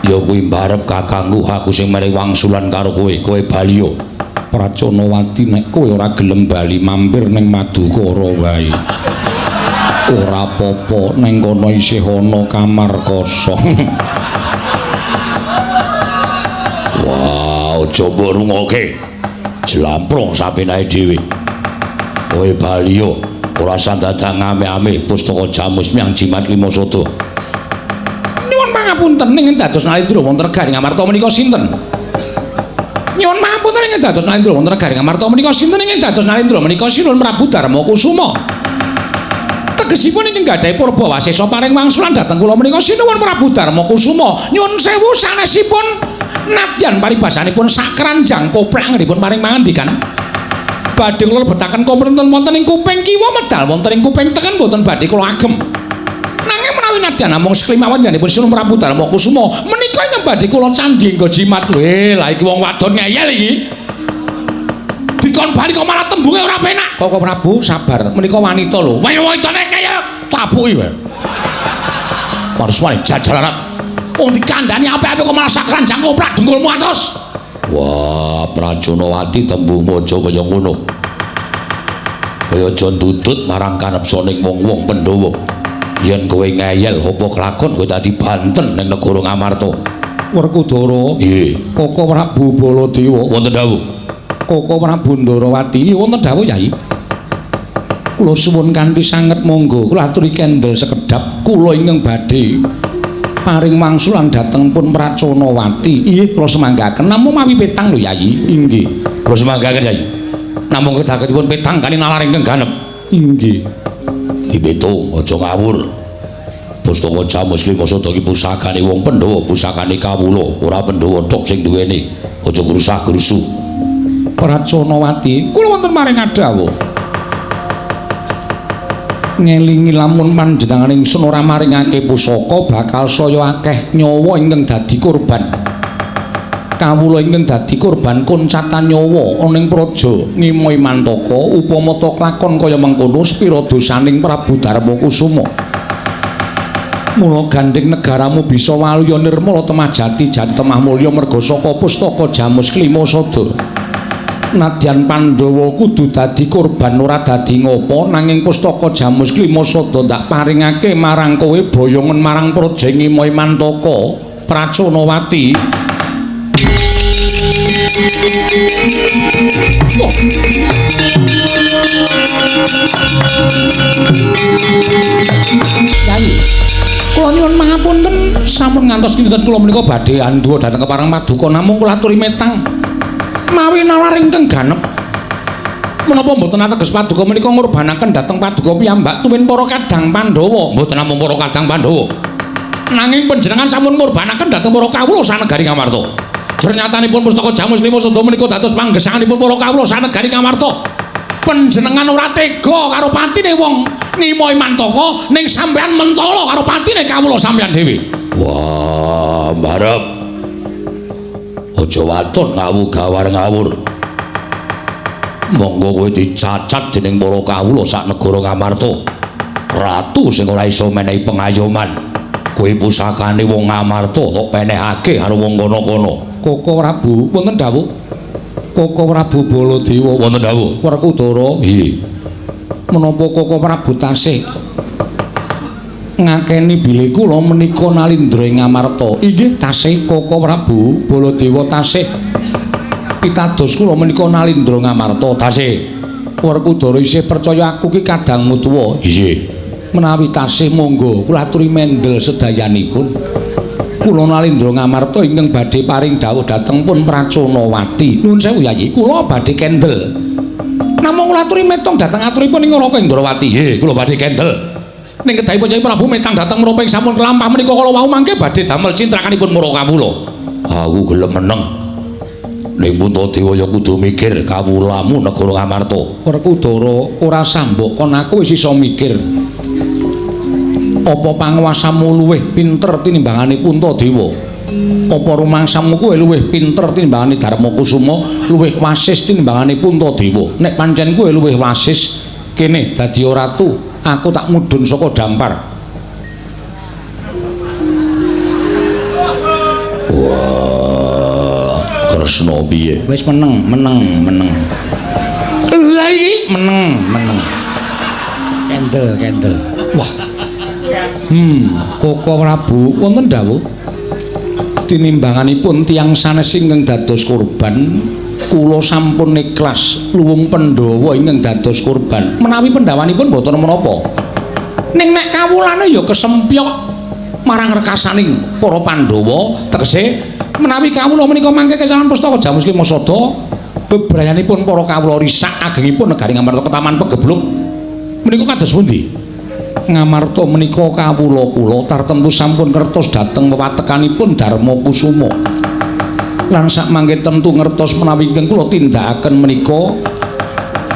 Ya kuwi mbarep kakangku, aku sing menehi wangsulan karo kowe, kowe baliyo. Praconawati, nek kowe ora gelem bali mampir ning Madukara wae. Ora apa-apa, ning kono isih ana kamar kosong. Wah, aja mbok rungokke. Jlamprong sapenae dhewe. Kowe baliyo, ora usah dadak ngame-ame pustaka Jamus menyang Jimat Klima Sada. Nyuwun pangapunten ing dados Nalendra wonten negari Ngamarta menika sinten? Nyuwun pangapunten ing dados Nalendra wonten negari Ngamarta menika sinten? Ing dados Nalendra menika Sinuhun Prabu Darma Kusuma. Tegesipun ingkang gadhahi purba wasesa paring wangsulan dhateng kula menika Sinuhun Prabu Darma Kusuma. Nyuwun sewu sanesipun nadyan paribasanipun sak keranjang koplak dipun paring pangandikan. Badhe kula lebetaken komprenten wonten ing kuping kiwa medal wonten ing kuping tengen boten badhe kula agem. Nanging menawi nadyan namung seklimawan janipun Sinuhun Prabu Darma Kusuma menika ingkang badhe kula candhi nggo jimat. Weh, lah iki wong wadon ngeyel iki. Dikon bali kok malah tembunge ora penak. Koko Prabu sabar, menika wanita lho. Wah, wadone ngeyel, tapuki wae. Paruswane jajalarat. Wong dikandhani apik-apik kok malah sak keranjang koplak dengkulmu atos. Wah, Praconawati tembungmu aja kaya ngono. Kaya aja ndudut marang kanepsoning wong-wong Pandhawa. Yen kowe ngeyel apa kelakon kowe dadi banten ning negara Ngamarta. Werkudara, nggih. Koko Prabu Baladewa, wonten dawuh. Koko Prabu Ndarawati, wonten dawuh Yai. Kula suwun kanthi sanget monggo kula aturi kendel sekedhap kula ingkang badhe paring wangsulan dhateng pun Praconawati. Inggih kula semanggaken namung mawi petang lho Yai. Inggih. Kula semanggaken Yai. Namung kedhakenipun petang kali nalar ingkang ganep. Inggih. Dipitung aja ngawur. Pustaka Jamus Klima Sada iki pusakane wong Pandhawa, pusakane kawula, ora Pandhawa tok sing duweni. Aja grusah-grusu. Praconawati, kula wonten maring adhawuh. Ngelingi lamun panjenengan ingsun ora maringake pusaka bakal saya akeh nyawa ingkang dadi korban. Kawula ingkang dadi korban koncatan nyawa ana ing praja Ngima Imantaka upama ta klakon kaya mengkono sepira dosaning Prabu Darma Kusuma. Mula gandhing negaramu bisa waluya nirmala temah jati jati temah mulya merga saka pustaka Jamus Klima Sada. Nadyan Pandhawa kudu dadi korban ora dadi ngapa nanging pustaka Jamus Klima Sada ndak paringake marang kowe boyongen marang praja Ngima Imantaka. Praconawati. Yai, kula nyuwun pangapunten sampun ngantos kinten kula menika badhe andhuwa dhateng kepareng paduka namung kula aturi metang. Mawi nalar ingkang ganep. Menapa mboten ateges paduka menika ngurbanaken dhateng paduka piyambak tuwin para kadang Pandhawa? Mboten namung para kadang Pandhawa. Nanging panjenengan sampun ngurbanaken dhateng para kawula sanegari Ngamarta. Jernyatanipun pustaka Jamus Lima Sada menika dados panggesanganipun para kawula sanegari Ngamarta. Panjenengan ora tega karo patine wong Ngimoi Mantaka, ning sampeyan mentala karo patine kawula sampeyan dhewe. Wah, mbarep. Aja waton ngawu gawar ngawur. Monggo kowe dicacat dening para kawula sak negara Ngamarta. Ratu sing ora iso menehi pengayoman. Kowe pusakane wong Ngamarta kok penehake karo wong kono-kono. Koko Prabu, wonten dawuh. Koko Prabu Baladewa, wonten dawuh. Werkudara, nggih. Menapa Koko Prabu tasih ngakeni bilih kula menika nalindra ing Ngamarta? Inggih, tasih Koko Prabu Baladewa tasih pitados kula menika nalindra Ngamarta. Tasih. Werkudara isih percaya aku ki kadangmu tuwa. Nggih. Menawi tasih monggo kula aturi mendel sedayanipun. Kula nalindra Ngamarta ingkang badhe paring dawuh dhateng pun Praconawati. Nuwun sewu Yayi, kula badhe kendel. Namung kula aturi metong dhateng aturipun ing Raka Indrawati. Nggih, kula badhe kendel. Ning kedahipun Kyai Prabu metang dhateng menapa ing sampun kelampah menika kala wau mangke badhe damel cintrakanipun mara kawula. Aku gelem meneng. Ning Puntadewa ya kudu mikir kawulamu negara Ngamarta. Werkudara ora sambok kon aku wis iso mikir. Apa panguwasamu luwih pinter tinimbangane Puntadewa? Apa rumangsamu kuwi luwih pinter tinimbangane Darmakusuma, luwih wasis tinimbangane Puntadewa? Nek pancen kuwi luwih wasis, kene dadi ratu, aku tak mudhun saka dampar. Wah, Kresna piye? Wis meneng, meneng, meneng. Lha iki meneng, meneng. Kendel, kendel. Wah. Koko Prabu wonten dawuh tinimbanganipun tiyang sanes ingkang dados korban, kula sampun ikhlas luwung Pandhawa ingkang dados korban. Menawi pendhawanipun boten menapa. Ning nek kawulane ya kesempyok marang rekasaning para Pandhawa, tegese menawi kawula menika mangke kecalan pustaka Jamus Lima Sada, bebrayanipun para kawula risak agengipun negari Ngamarta ketaman pegebluk menika kados pundi? Ngamarta menika kawula kula tartemtu sampun ngertos dhateng wewatekanipun Darmakusuma. Lan sakmangke tentu ngertos menawi ingkang kula tindakaken menika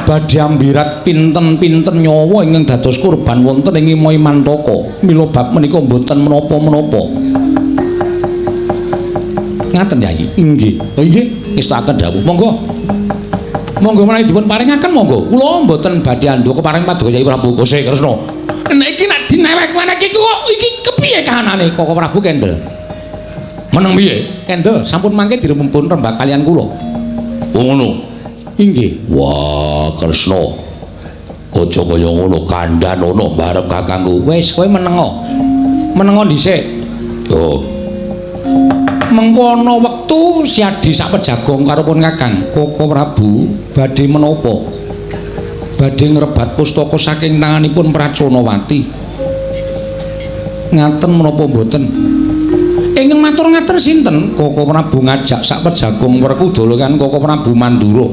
badhe ambirat pinten-pinten nyawa ingkang dados korban wonten ing Ngimoi Mantaka. Mila bab menika mboten menapa-menapa. Ngaten Yayi? Inggih. Oh inggih, ngestakaken dawuh. Monggo. Monggo menawi dipun paringaken monggo. Kula mboten badhe andha keparing paduka Kyai Prabu Kose Kresna. Nek iki nek dinewek-wenek iki kok iki kepiye kahanane Koko Prabu kendel? Meneng piye? Kendel sampun mangke dirempun rembak kalian kula. Oh ngono. Inggih. Wah, Kresna. Aja kaya ngono kandhanono mbarep kakangku. Wis kowe menengo. Menengo dhisik. Yo. Mengko ana wektu siadi sak pejagong karo pun Kakang Koko Prabu badhe menapa? Badhe ngrebat pustaka saking tanganipun Praconawati. Ngaten menapa mboten? Ingkang matur ngaten sinten? Koko Prabu ngajak sak pejagong Werkudara kan Koko Prabu Mandura.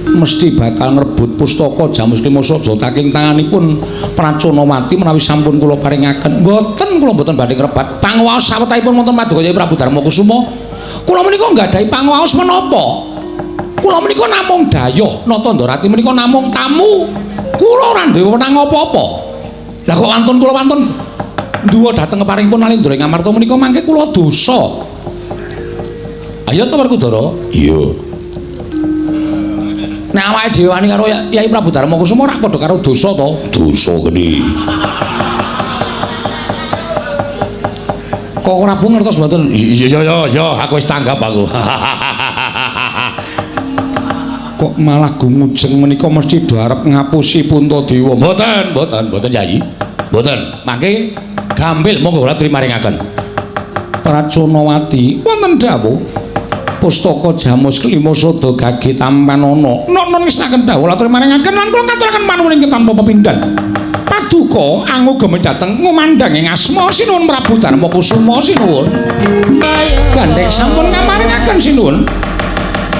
Mesti bakal ngrebut pustaka Jamus Lima Sada saking tanganipun Praconawati menawi sampun kula paringaken. Mboten, kula mboten badhe ngrebat. Panguwaos sawetahipun wonten Paduka Kyai Prabu Darmakusuma. Kula menika nggadahi panguwaos menapa? Kula menika namung dayoh Natandharati menika namung tamu. Kula ora duwe wenang apa-apa. Lah kok wantun kula wantun nduwa dhateng keparingipun Nalindra ing Ngamarta menika mangke kula dosa. Ayo to Werkudara? Iya. Nek awake dhewe wani karo Kyai Prabu Darmakusuma ora padha karo dosa to? Dosa geni. Kok Prabu ngertos mboten? Iya iya iya, aku wis tanggap aku. Kok malah gumujeng menika mesti do arep ngapusi Puntadewa. Mboten, mboten, mboten Yayi. Mboten. Mangke gampil monggo kula trimaringaken. Praconawati wonten dawuh pustaka Jamus Lima Sada gage tampanana. Nono ngestakaken dawuh kula trimaringaken lan kula ngaturaken panuwun ingkang tanpa pepindhan. Paduka angugemi dhateng ngumandhang ing asma sinuwun Prabu Darmakusuma sinuwun. Gandheng sampun ngamaringaken sinuwun.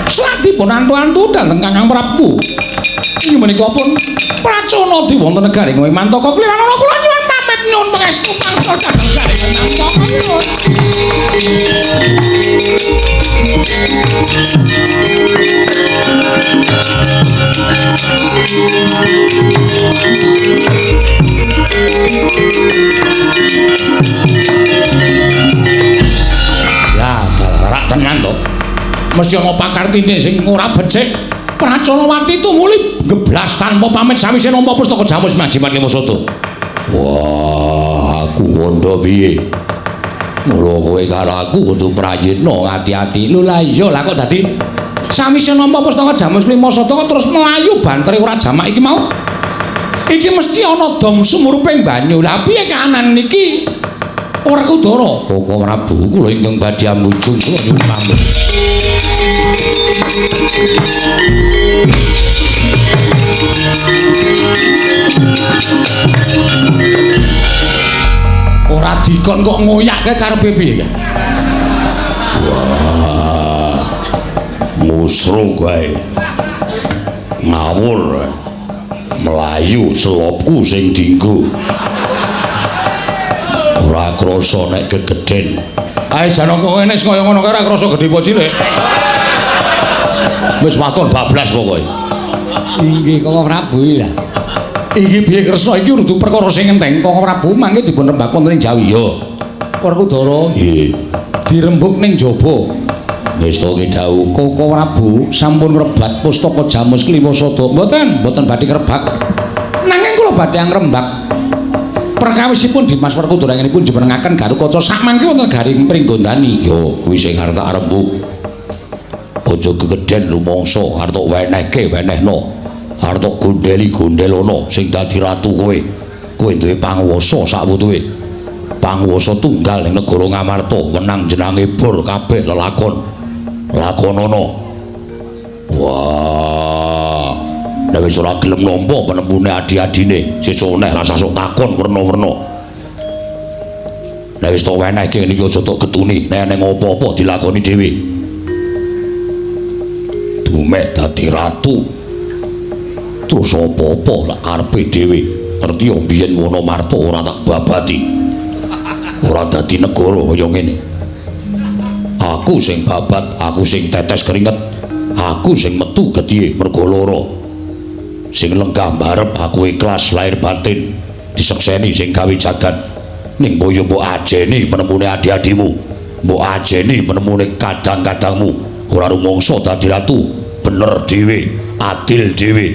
Seladipun antu-antu dhateng Kakang Prabu. Inggih menika pun Pracona diwonten negaring Wimantaka kliranana kula nyuwun pamit nyuwun pangestu pangsa dhateng garing Wimantaka. Lah, rak tenan to. Mesti ana pakartine sing ora becik. Pracanawati tumuli geblas tanpa pamit sawise nampa pustaka Jamus Majimat Lima Sada. Wah, aku kandha piye? Mula kowe karo aku kudu prayitna ati-ati. Lho lah iya lah kok dadi sawise nampa pustaka Jamus Lima Sada kok terus mlayu bantere ora jamak iki mau. Iki mesti ana dom sumuruping banyu. Lah piye kahanan niki? Werkudara. Koko Prabu kula ingkang badhe ambujung kula nyuwun pamit. Ora dikon kok ngoyake karepe piye? Wah. Musru kae. Ngawur. Melayu selopku sing dinggo. Ora krasa nek gegeden. Ae Janaka kene wis kaya ngono kae ora krasa gedhe apa cilik. Wis waton bablas pokoke. Inggih Koko Prabu lah. Iki piye Kresna iki kudu perkara sing enteng. Koko Prabu mangke dipun rembak wonten ing Jawi. Iya. Werkudara. Nggih. Dirembuk ning jaba. Wis to ki dawuh. Koko Prabu sampun ngrebat pustaka Jamus Kliwa Sada. Mboten, mboten badhe ngrebak. Nanging kula badhe ngrembak perkawisipun Dimas Werkudara ingkangipun jumenengaken Garukaca sakmangke wonten garing Pringgondani. Yo kuwi sing arep tak rembug. Aja gegeden rumangsa arep tok wenehke wenehno. Arep tok gondeli gondelono sing dadi ratu kowe. Kowe duwe panguwasa sakwutuhe. Panguwasa tunggal ning negara Ngamarta, wenang jenange bor kabeh lelakon. Lakonono. Wah. Nek wis ora gelem nampa penembune adi-adine, sesuk neh rasah sok takon werna-werna. Nek wis tok wenehke ngene iki aja tok getuni, nek eneng apa-apa dilakoni dhewe. Dumeh dadi ratu. Terus apa-apa lak karepe dhewe. Ngerti yo biyen Wonomarta ora tak babati. Ora dadi negara kaya ngene. Aku sing babat, aku sing tetes keringet, aku sing metu gedhe mergo lara. Sing lenggah mbarep aku ikhlas lahir batin disekseni sing gawe jagat. Ning boyo mbok ajeni penemune adi-adimu, mbok ajeni penemune kadang-kadangmu. Ora rumangsa dadi ratu, bener dhewe, adil dhewe.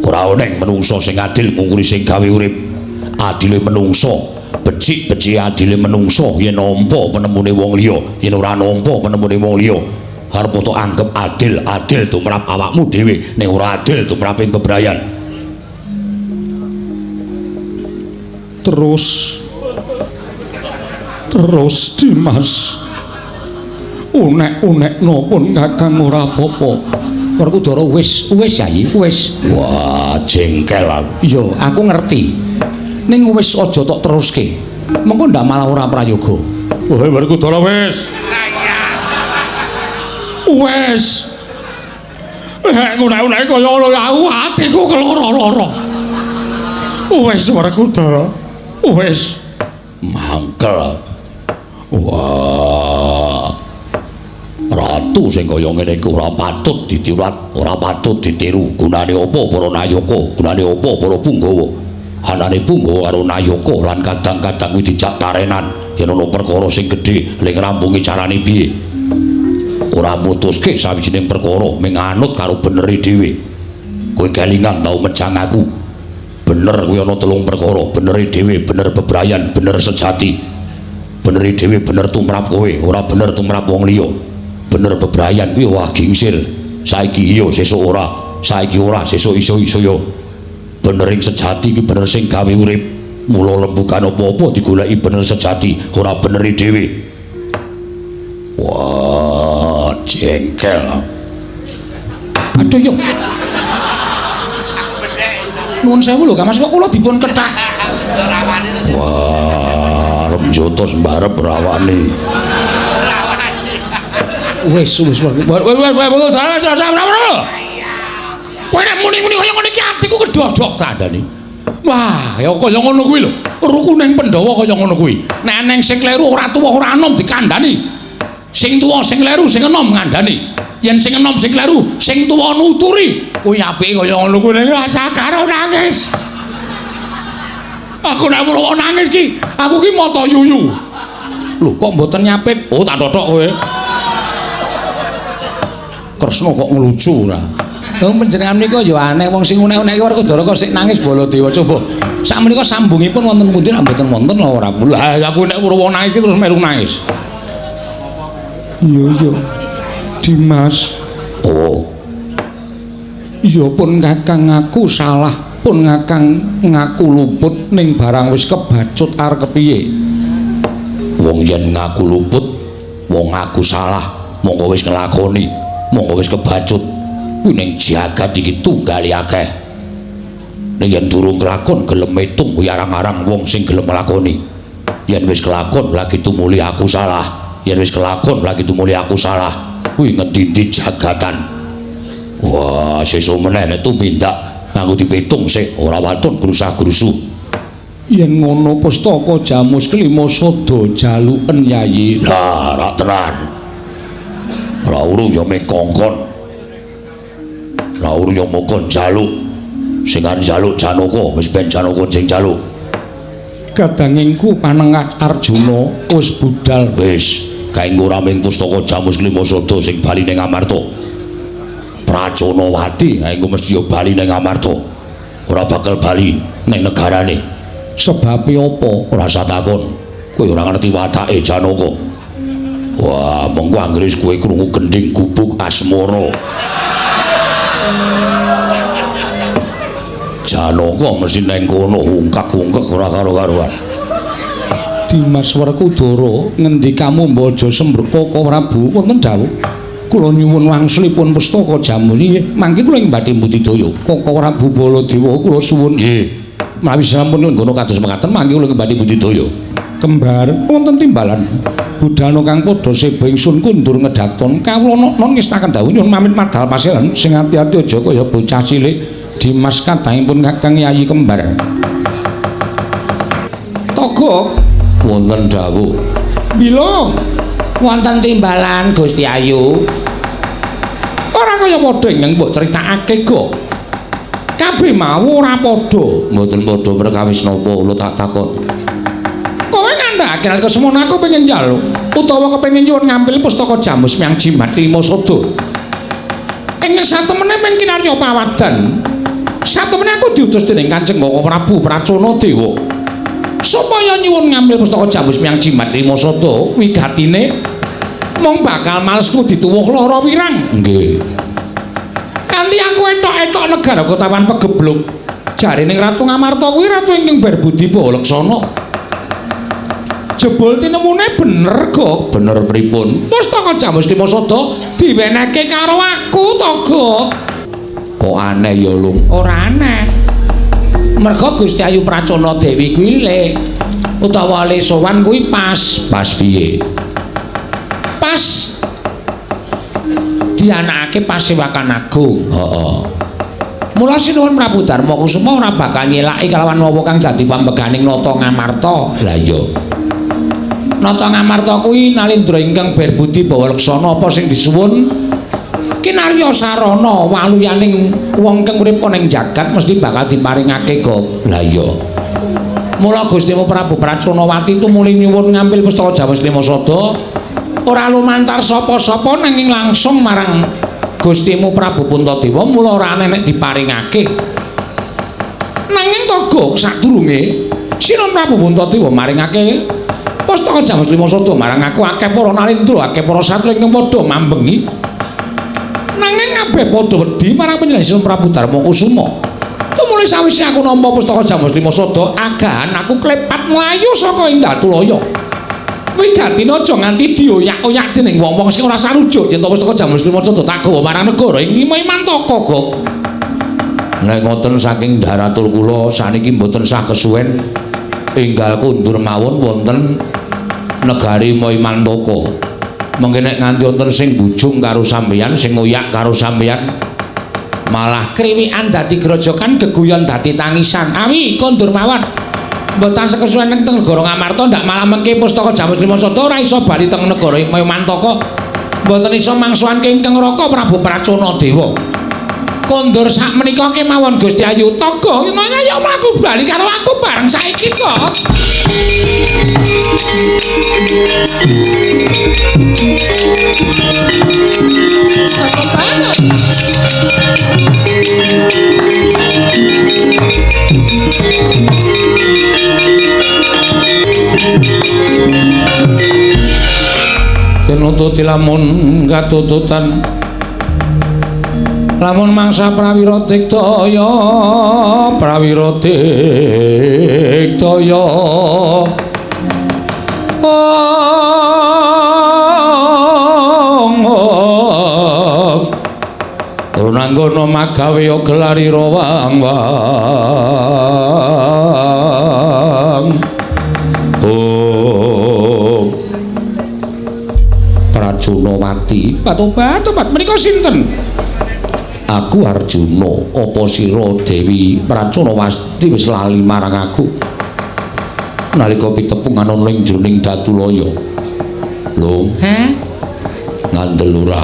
Ora oneng menungsa sing adil ngungkuri sing gawe urip. Adile menungsa, becik-becik adile menungsa yen nampa penemune wong liya, yen ora nampa penemune wong liya. Arep tok anggep adil, adil tumrap awakmu dhewe, ning ora adil tumrap ing bebrayan. Terus terus Dimas unek-unekno pun Kakang ora apa-apa. Werkudara wis, wis Yayi, wis. Wah, jengkel aku. Iya, aku ngerti. Ning wis aja tok teruske. Mengko ndak malah ora prayoga. Wah, Werkudara wis. Wes. Unek-unek kaya ngono aku atiku keloro-loro. Wes Werkudara. Wes mangkel. Wah. Ratu sing kaya ngene iku ora patut ditiruat, ora patut ditiru. Gunane apa para nayaka? Gunane apa para punggawa? Anane punggawa karo nayaka lan kadang-kadang kuwi dijak tarenan yen ana perkara sing gedhe ling ngrampungi carane piye. Ora mutuske sawijining perkara ming anut karo benere dhewe. Kowe kelingan tau mejang aku. Bener kuwi ana telung perkara, benere dhewe, bener bebrayan, bener sejati. Benere dhewe bener tumrap kowe, ora bener tumrap wong liya. Bener bebrayan kuwi wah gingsir. Saiki iya sesuk ora, saiki ora sesuk iso-iso ya. Benering sejati kuwi bener sing gawe urip. Mula lembugan apa-apa digoleki bener sejati, ora benere dhewe. Wah, jengkel. Aduh yo. Nuwun sewu lho, Kang Mas, kok kula dipun kethak. Wah, arep njotos mbarep rawane. Wis wis wis wis wis. Kowe nek muni-muni kaya ngene iki atiku kedodok kandhane. Wah, ya kaya ngono kuwi lho. Rukuning Pandhawa kaya ngono kuwi. Nek eneng sing kleru ora tuwa ora enom dikandhani. Sing tuwa sing kleru sing enom ngandhani. Yen sing enom sing kleru, sing tuwa nuturi. Kuwi apike kaya ngono kuwi. Rasa karo nangis. Aku nek weruh nangis ki, aku ki mata yuyu. Lho, kok mboten nyapit? Oh, tak totok kowe. Kresna kok ngelucu ora. Wong panjenengan menika ya aneh wong sing unek-unek Werkudara kok sik nangis Baladewa coba. Sakmenika sambungipun wonten pundi nek mboten wonten ora. Lah aku nek weruh wong nangis ki terus melu nangis. Iya iya. Dimas. Oh. Iya pun Kakang ngaku salah, pun Kakang ngaku luput ning barang wis kebacut arep kepiye? Wong yen ngaku luput, wong ngaku salah, monggo wis nglakoni, monggo wis kebacut. Kuwi ning jagat iki tunggali akeh. Ning yen durung kelakon gelem metung kuwi arang-arang wong sing gelem nglakoni. Yen wis kelakon lagi tumuli aku salah, yen wis kelakon lagi tumuli aku salah, kuwi ngendi-endi jagatan. Wah, sesuk meneh nek tumindak nganggo dipitung sik ora waton grusah-grusu. Yen ngono pustaka Jamus Kelima Sada jaluken Yayi. Lah, rak tenan. Ora urung ya mekongkon. Ora urung ya mokon jaluk. Sing arep jaluk Janaka, wis ben Janaka sing jaluk. Kadangingku panengah Arjuna wis budal. Wis, kaenggo raming pustaka Jamus Kelima Sada sing bali ning Amarta. Praconawati kaenggo mesti ya bali ning Amarta. Ora bakal bali ning negarane. Sebabe apa? Ora usah takon. Kowe ora ngerti watake Janaka. Wah, monggo anggere kowe krungu gendhing gubuk asmara. Janaka mesti neng kono hungkak-hungkek ora karo-karuan. Dimas Werkudara ngendikamu mbok aja sembrek Kaka Prabu wonten dawuh. Kula nyuwun wangsulipun pustaka Jamus nggih mangke kula ing badhe budidaya. Kaka Prabu Baladewa kula suwun nggih. Menawi sampun nggono kados mekaten mangke kula ing badhe budidaya. Kembar wonten timbalan. Budalna kang padha seba ingsun kundur ngedaton kawula non ngestaken dawuh nyuwun pamit madal pasiran sing ati-ati aja kaya bocah cilik. Dimas kadangipun Kakang Yayi Kembar. Togok wonten dawuh. Bilung wonten timbalan Gusti Ayu. Ora kaya padha ingkang mbok critakake go. Kabeh mau ora padha. Mboten padha perkawis napa kula tak takon. Kowe ngandhakake nalika semono aku pengen njaluk utawa kepengin nyuwun ngambil pustaka Jamus Miang Jimat Lima Sada. Ing satemene men kinarya pawadan. Satemene aku diutus dening Kanjeng Kaka Prabu Pracona Dewa supaya nyuwun ngambil pustaka Jamus Miang Jimat Lima Sada wigatine mung bakal malesku dituwuh lara wirang. Nggih. Kanthi aku etok-etok negara kotawan pegebluk jarene Ratu Ngamarta kuwi ratu ingkang berbudi bawa laksana. Jebul tinemune bener kok. Bener pripun? Pustaka Jamus Lima Sada diwenehke karo aku to, Gok. Kok aneh ya, Lung? Ora aneh. Merga Gusti Ayu Pracona Dewi kuwi le utawa le sowan kuwi pas. Pas piye? Pas dianakake Pasewakan Agung. Heeh. Mula Sinuwun Prabu Darma Kusuma ora bakal nyelaki kalawan wawa kang dadi pambeganing Nata Ngamarta. Lah iya. Nata Ngamarta kuwi nalindra ingkang berbudi bawa laksana apa sing disuwun kinarya sarana waluyaning wong kang urip ana ing jagat mesti bakal diparingake kok. Lah iya. Mula Gusti Prabu Praconawati tumuli nyuwun ngambil pustaka Jamus Lima Sada ora lumantar sapa-sapa nanging langsung marang Gustimu Prabu Puntadewa mula ora ana nek diparingake. Nanging togo sadurunge Sinuwun Prabu Puntadewa maringake pustaka Jamus Lima Sada marang aku akeh para nalindra akeh para satria ingkang padha mambengi. Nanging kabeh padha wedi marang panjenengan Sinuwun Prabu Darma Kusuma. Tumuli sawise aku nampa pustaka Jamus Lima Sada agahan aku klepat mlayu saka ing Datulaya. Wigatine aja nganti dioyak-oyak dening wong-wong sing ora sarujuk yen to pustaka Jamus Lima Sada tak gawa marang negara ing Imantaka kok. Nek ngoten saking dharatur kula saniki mboten sah kesuwen enggal kundur mawon wonten negari Moimantaka. Mengke nek nganti wonten sing bujung karo sampeyan, sing ngoyak karo sampeyan, malah kriwikan dadi grojokan, geguyon dadi tangisan. Awi kondur mawon. Mboten sekesuwen teng negara Ngamarta ndak malah mengke pustaka Jamus Lima Sada ora iso bali teng negara Mantaka. Mboten iso mangsuhanke ingkang Raka Prabu Pracona Dewa. Kondur sak menika kemawon Gusti Ayu Taga, ya mlaku bali karo aku bareng saiki kok. Tinututi lamun katututan lamun mangsa prawira diktaya, prawira diktaya. Runanggono magawe gelari rawang wang. Oh. Pracunawati, patobat menika sinten? Aku Arjuna, apa sira Dewi Pracunawati wis lali marang aku? Nalika pitepungan ana ing jroning Datulaya. Lho, he? Ngandel ora?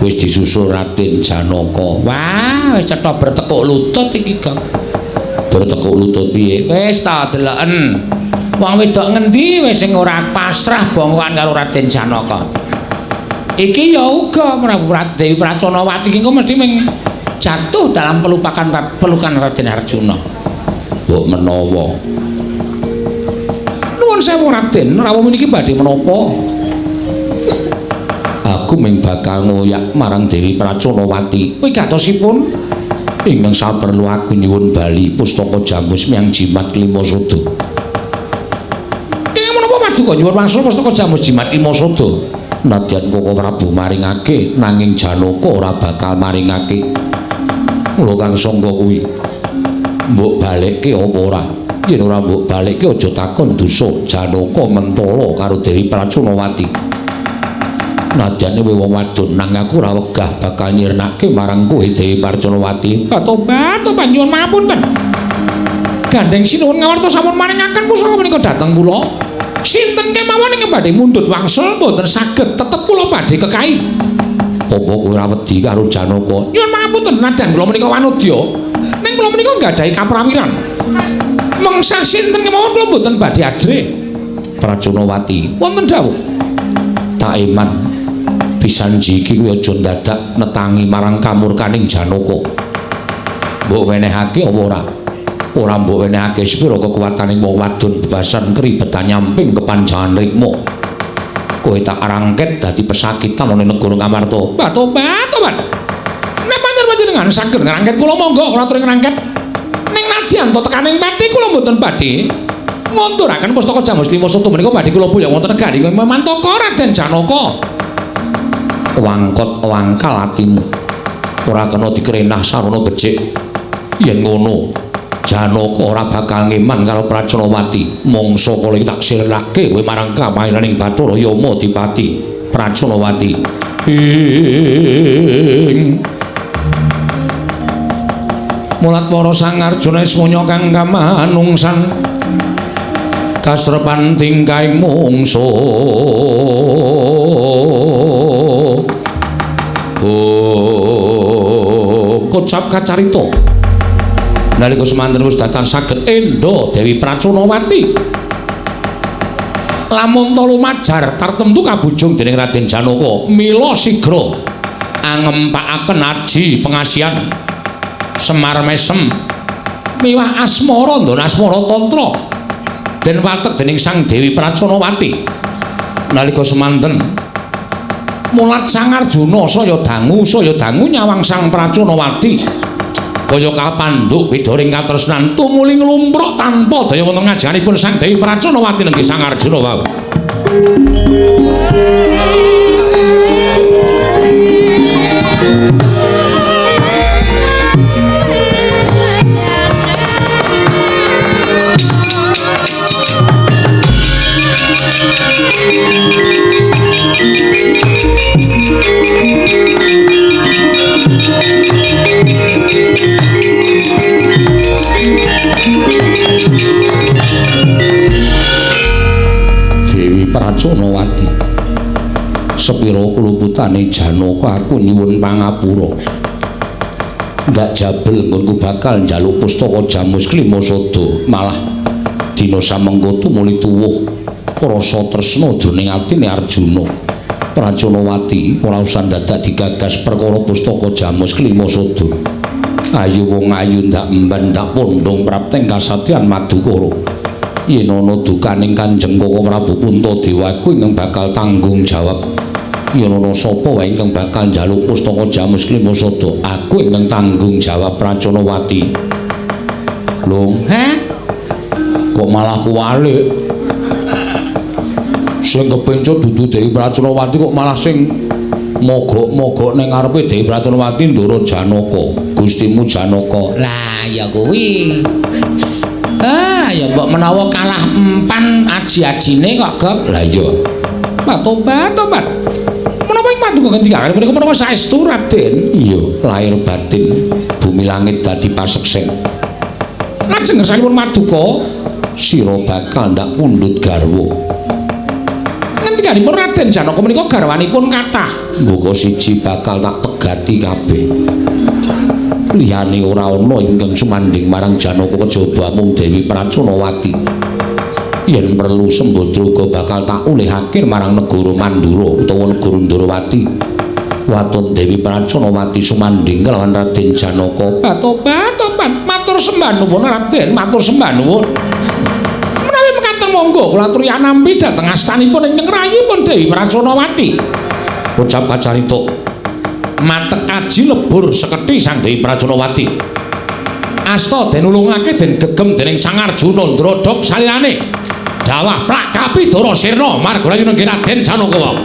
Wis disusul Raden Janaka. Wah, wis cetha bertekuk lutut iki, Gong. Bertekuk lutut piye? Wis ta deloken. Wong wedok ngendi wis sing ora pasrah bongkoan karo Raden Janaka. Iki ya uga Prabu Dewi Pracunawati iki mesti ming jatuh dalam pelukan Raden Arjuna. Mbok menawa. Nuwun sewu Raden, rawuh meniki badhe menapa? Aku ming bakal ngoyak marang Dewi Pracunawati. Wigatosipun ingkang saperlu aku nyuwun bali pustaka Jamus miyang Jimat Lima Sada. Kenging menapa paduka nyuwun wangsul pustaka Jamus Jimat Lima Sada? Nadyan Koko Prabu maringake, nanging Janaka ora bakal maringake. Mula kang sangka kuwi mbok balekke apa ora? Yen ora mbok balekke aja takon dosa Janaka mentala karo Dewi Pracunawati. Nadyane kowe wong wadon nang aku ora wegah bakal nyirnake marang kowe Dewi Pracunawati. Tobat nyuwun pangapunten. Gandeng sinuwun ngawarta sampun maringaken pusaka menika dhateng kula. Sinten kemawon ingkang badhe mundhut wangsul mboten saged, tetep kula badhe kekahi. Apa kowe ora wedi karo Janaka? Nyuwun pangapunten, nadyan kula menika wanodya, ning kula menika nggadahi kaprawiran. Mengsah sinten kemawon kula mboten badhe ajrih. Pracunawati, wonten dawuh. Tak eman pisan jiki kuwi aja ndadak netangi marang kamurkaning Janaka. Mbok wenehake apa ora? Ora mbok wenehake sepira kekuwataning wong wadon bebasan kribetan nyamping kepanjangan rikma. Kowe tak rangket dadi pesakitan ana negara Ngamarta. Tobat. Nek pancen panjenengan saged ngrangket kula monggo kula aturi ngrangket. Ning nadyan to tekaning pati kula mboten badhe ngunduraken pustaka Jamus Lima Sada menika badhe kula boyong wonten negari Mantaka Raden Janaka. Wangkot wangkal atimu. Ora kena dikrenah sarana becik. Yen ngono Janaka ora bakal ngeman karo Pracunawati. Mangsa kala iki tak sirnake kowe marang kamairaning Bathara Yama Dipati Pracunawati. Ing mulat para Sang Arjuna ismaya kang kamanungsan kasrepan tingkahing mungsuh. Oh, kocap kacarita. Nalika semanten wis datan saged endha Dewi Pracunawati. Lamun ta lumajar tartemtu kabujung dening Raden Janaka, mila sigra angempakaken aji pengasihan Semar mesem miwah asmara ndon asmara tantra den watek dening Sang Dewi Pracunawati. Nalika semanten mulat Sang Arjuna saya dangu nyawang Sang Pracunawati. Kaya kapandhuk bidharing katresnan tumuli nglumpruk tanpa daya wonten ngajenganipun Sang Dewi Pracunawati nenggih Sang Arjuna wau. Praconawati. Sepira kluputane Janaka aku nyuwun pangapura. Ndak jabel nggonku bakal njaluk pustaka Jamus Klima Sada, malah dina samengko tumuli tuwuh rasa tresna jroning atine Arjuna. Praconawati ora usah dadak digagas perkara pustaka Jamus Klima Sada. Ayo wong ayu ndak emban ndak pondhong prapteng kasatyan Madukara. Yen ana dukaning Kanjeng Koko Prabu Puntadewa kuwi ingkang bakal tanggung jawab. Yen ana sapa wae ingkang bakal njaluk pustaka Jamus Klima Sada, aku ingkang tanggung jawab Praconawati. Lung, he? Kok malah kuwalik? Sing kepencut dudu Dewi Praconawati kok malah sing mogok-mogok ning ngarepe Dewi Praconawati Ndara Janaka, Gustimu Janaka. Lah ya kuwi. Ah, ya mbok menawa kalah empan aji-ajine kok, Gop. Lah iya. Tobat, tobat. Menapa ing paduka ngendikane punika menapa saestu Raden? Iya, lahir batin bumi langit dadi paseksen. Lajeng ngersanipun Maduka, sira bakal ndak pundhut garwa. Ngendikanipun Raden Janaka menika garwanipun kathah. Mbuka siji bakal tak pegati kabeh. Liyane ora ana ingkang sumandhing marang Janaka kejaba mung Dewi Praconawati. Yen perlu sembadra uga bakal tak ulihake marang negara Mandura utawa negara Ndrawati. Waton Dewi Praconawati sumandhing kelawan Raden Janaka. Tobat, tobat, matur sembah nuwun Raden, matur sembah nuwun. Menawi mekaten monggo kula aturi anampi dhateng astanipun ingkang rayipun Dewi Praconawati. Ucap kacarita matek aji lebur seketi Sang Dewi Praconawati. Asta den ulungake den gegem dening Sang Arjuna ndrodhok salirane. Dawah plak kapidara sirna marga rayu nenggih Raden Janaka wau.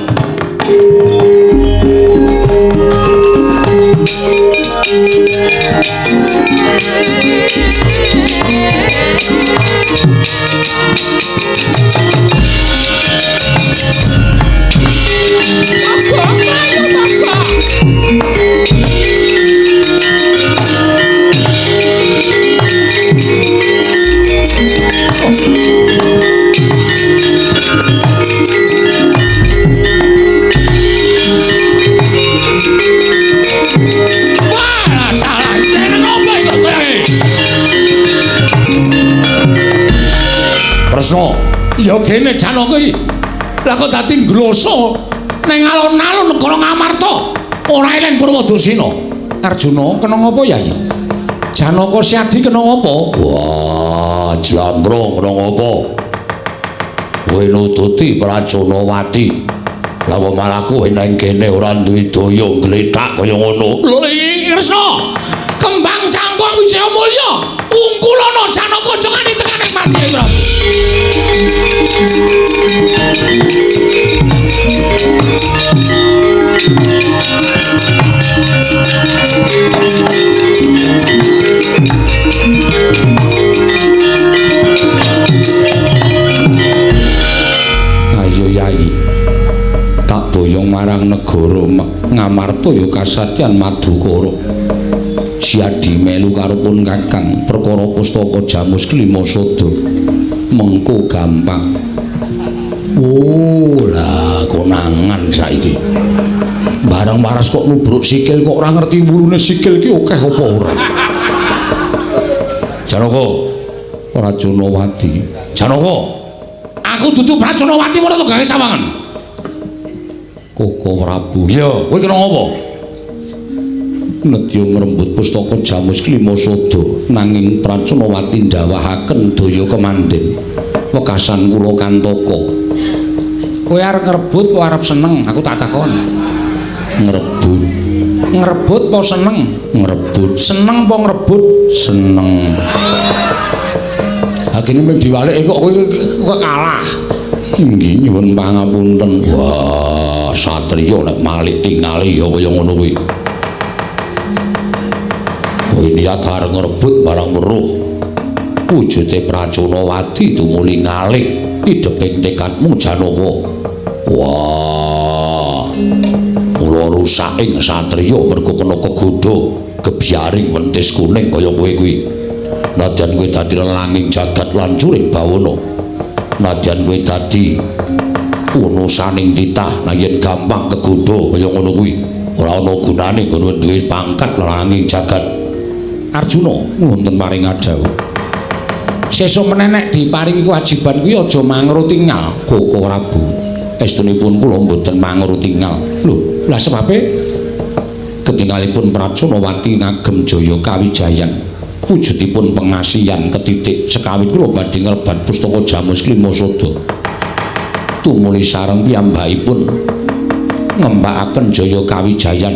Kresna, ya kene Janaka iki. Lah kok dadi ngloso ning alun-alun negara Ngamarta, ora eling Purwadasena. Arjuna kena ngapa ya? Janaka Siadi kena ngapa? Wah, jlambrong kena ngapa? Kowe nututi Praconawati. Lah kok malah kowe nang kene ora duwe daya glethak kaya ngono. Lho iki Kresna, kembang cangkok Wijaya Mulya, ungkulana Janaka aja nganti tekane mati Prabu. Ayo Yayi, tak boyong marang negara Ngamarta ya kasatyan Madukara. Siadi melu karo pun Kakang perkara pustaka Jamus Klima Sada. Mengko gampang. Oh, lah konangan saiki. Barang waras kok nubruk sikil kok ora ngerti wulune sikil ki akeh apa ora. Janaka, Praconawati. Janaka, aku dudu Praconawati ora to gawe sawangan. Koko Prabu. Iya, kowe kena ngapa? Nedya ngrembut pustaka Jamus Klima Sada nanging Praconawati ndawahaken daya kemandhen. Wekasan kula kantaka. Kowe arep ngrebut apa arep seneng? Aku tak takon. Ngrebut. Ngrebut apa seneng? Ngrebut. Seneng apa ngrebut? Seneng. Ha kene mung diwalike kok kowe kok kalah. Inggih nyuwun pangapunten. Wah, satriya nek malik tingali ya kaya ngono kuwi. Kowe niat arep ngrebut barang weruh. Wujude Praconawati tumuli ngalih idheping tekadmu Janaka. Wah. Mula rusaking satriya mergo kena kegodha gebyaring wentis kuning kaya kowe kuwi. Nadyan kowe dadi lelanging jagat lan curing bawana. Nadyan kowe dadi Unusaning titah nek yen gampang kegodha kaya ngono kuwi. Ora ana gunane ngono duwe pangkat laranging jagat. Arjuna wonten paring adhawuh. Sesuk meneh nek diparingi kewajiban kuwi aja mangro tingal, Koko Prabu. Estunipun kula mboten mangro tingal. Lho, lah sebabe ketingalipun Pracanawati ngagem Jaya Kawijayan. Wujudipun pengasihan ketitik sekawit kula badhe ngrebat pustaka Jamus Klimasada. Tumuli sareng piyambakipun ngembakaken Jaya Kawijayan.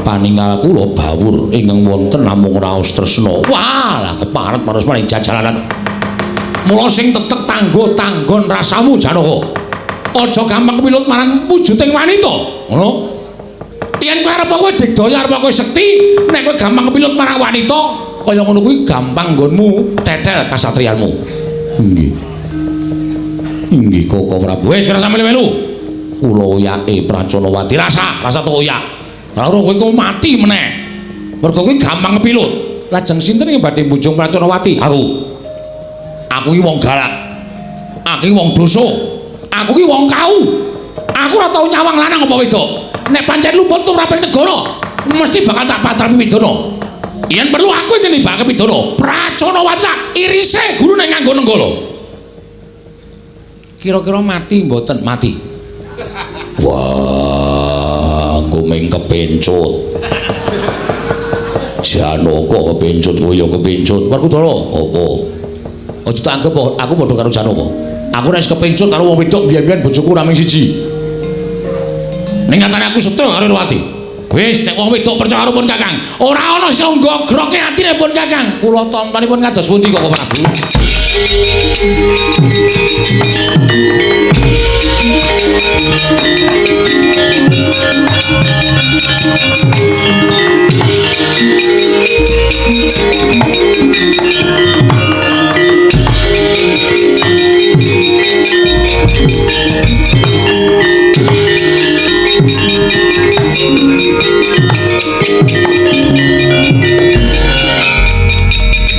Paningal kula bawur ingkang wonten namung raos tresna. Wah, lah keparet marus maring jajalanan. Mula sing tetek tanggo tanggon rasamu Janaka. Aja gampang kepilut marang wujuding wanita. Ngono. Yen kowe arep kowe digdaya arep kowe sekti, nek kowe gampang kepilut marang wanita, kaya ngono kuwi gampang nggonmu tetel kasatriyanmu. Inggih. Inggih Koko Prabu. Wis kira sampe melu. Kula oyake Pracanawati rasa, rasa tok oyak. Ora kowe kok mati meneh. Mergo kowe gampang kepilut. Lajeng sinten ing badhe mbujung Pracanawati? Aku. Aku iki wong galak. Aku iki wong dosa. Aku iki wong kau. Aku ora tau nyawang lanang apa wedok. Nek pancen luput tumraping negara, mesti bakal tak patrapi pidana. Yen perlu aku iki nibake pidana. Pracanawati tak irise gurune nganggo nenggala. Kira-kira mati mboten? Mati. Wah, gumeng kepencut. Janaka kepencut kaya kepencut. Werkudara, apa? Aja tak anggep aku padha karo Janaka. Aku nek kepencut karo wong wedok biyen-biyen bojoku ora mung siji. Ning nyatane aku setia karo Irwati. Wis nek wong wedok percaya karo pun Kakang, ora ana sing nggroke atine pun Kakang. Kula tampanipun kados pundi Koko Prabu?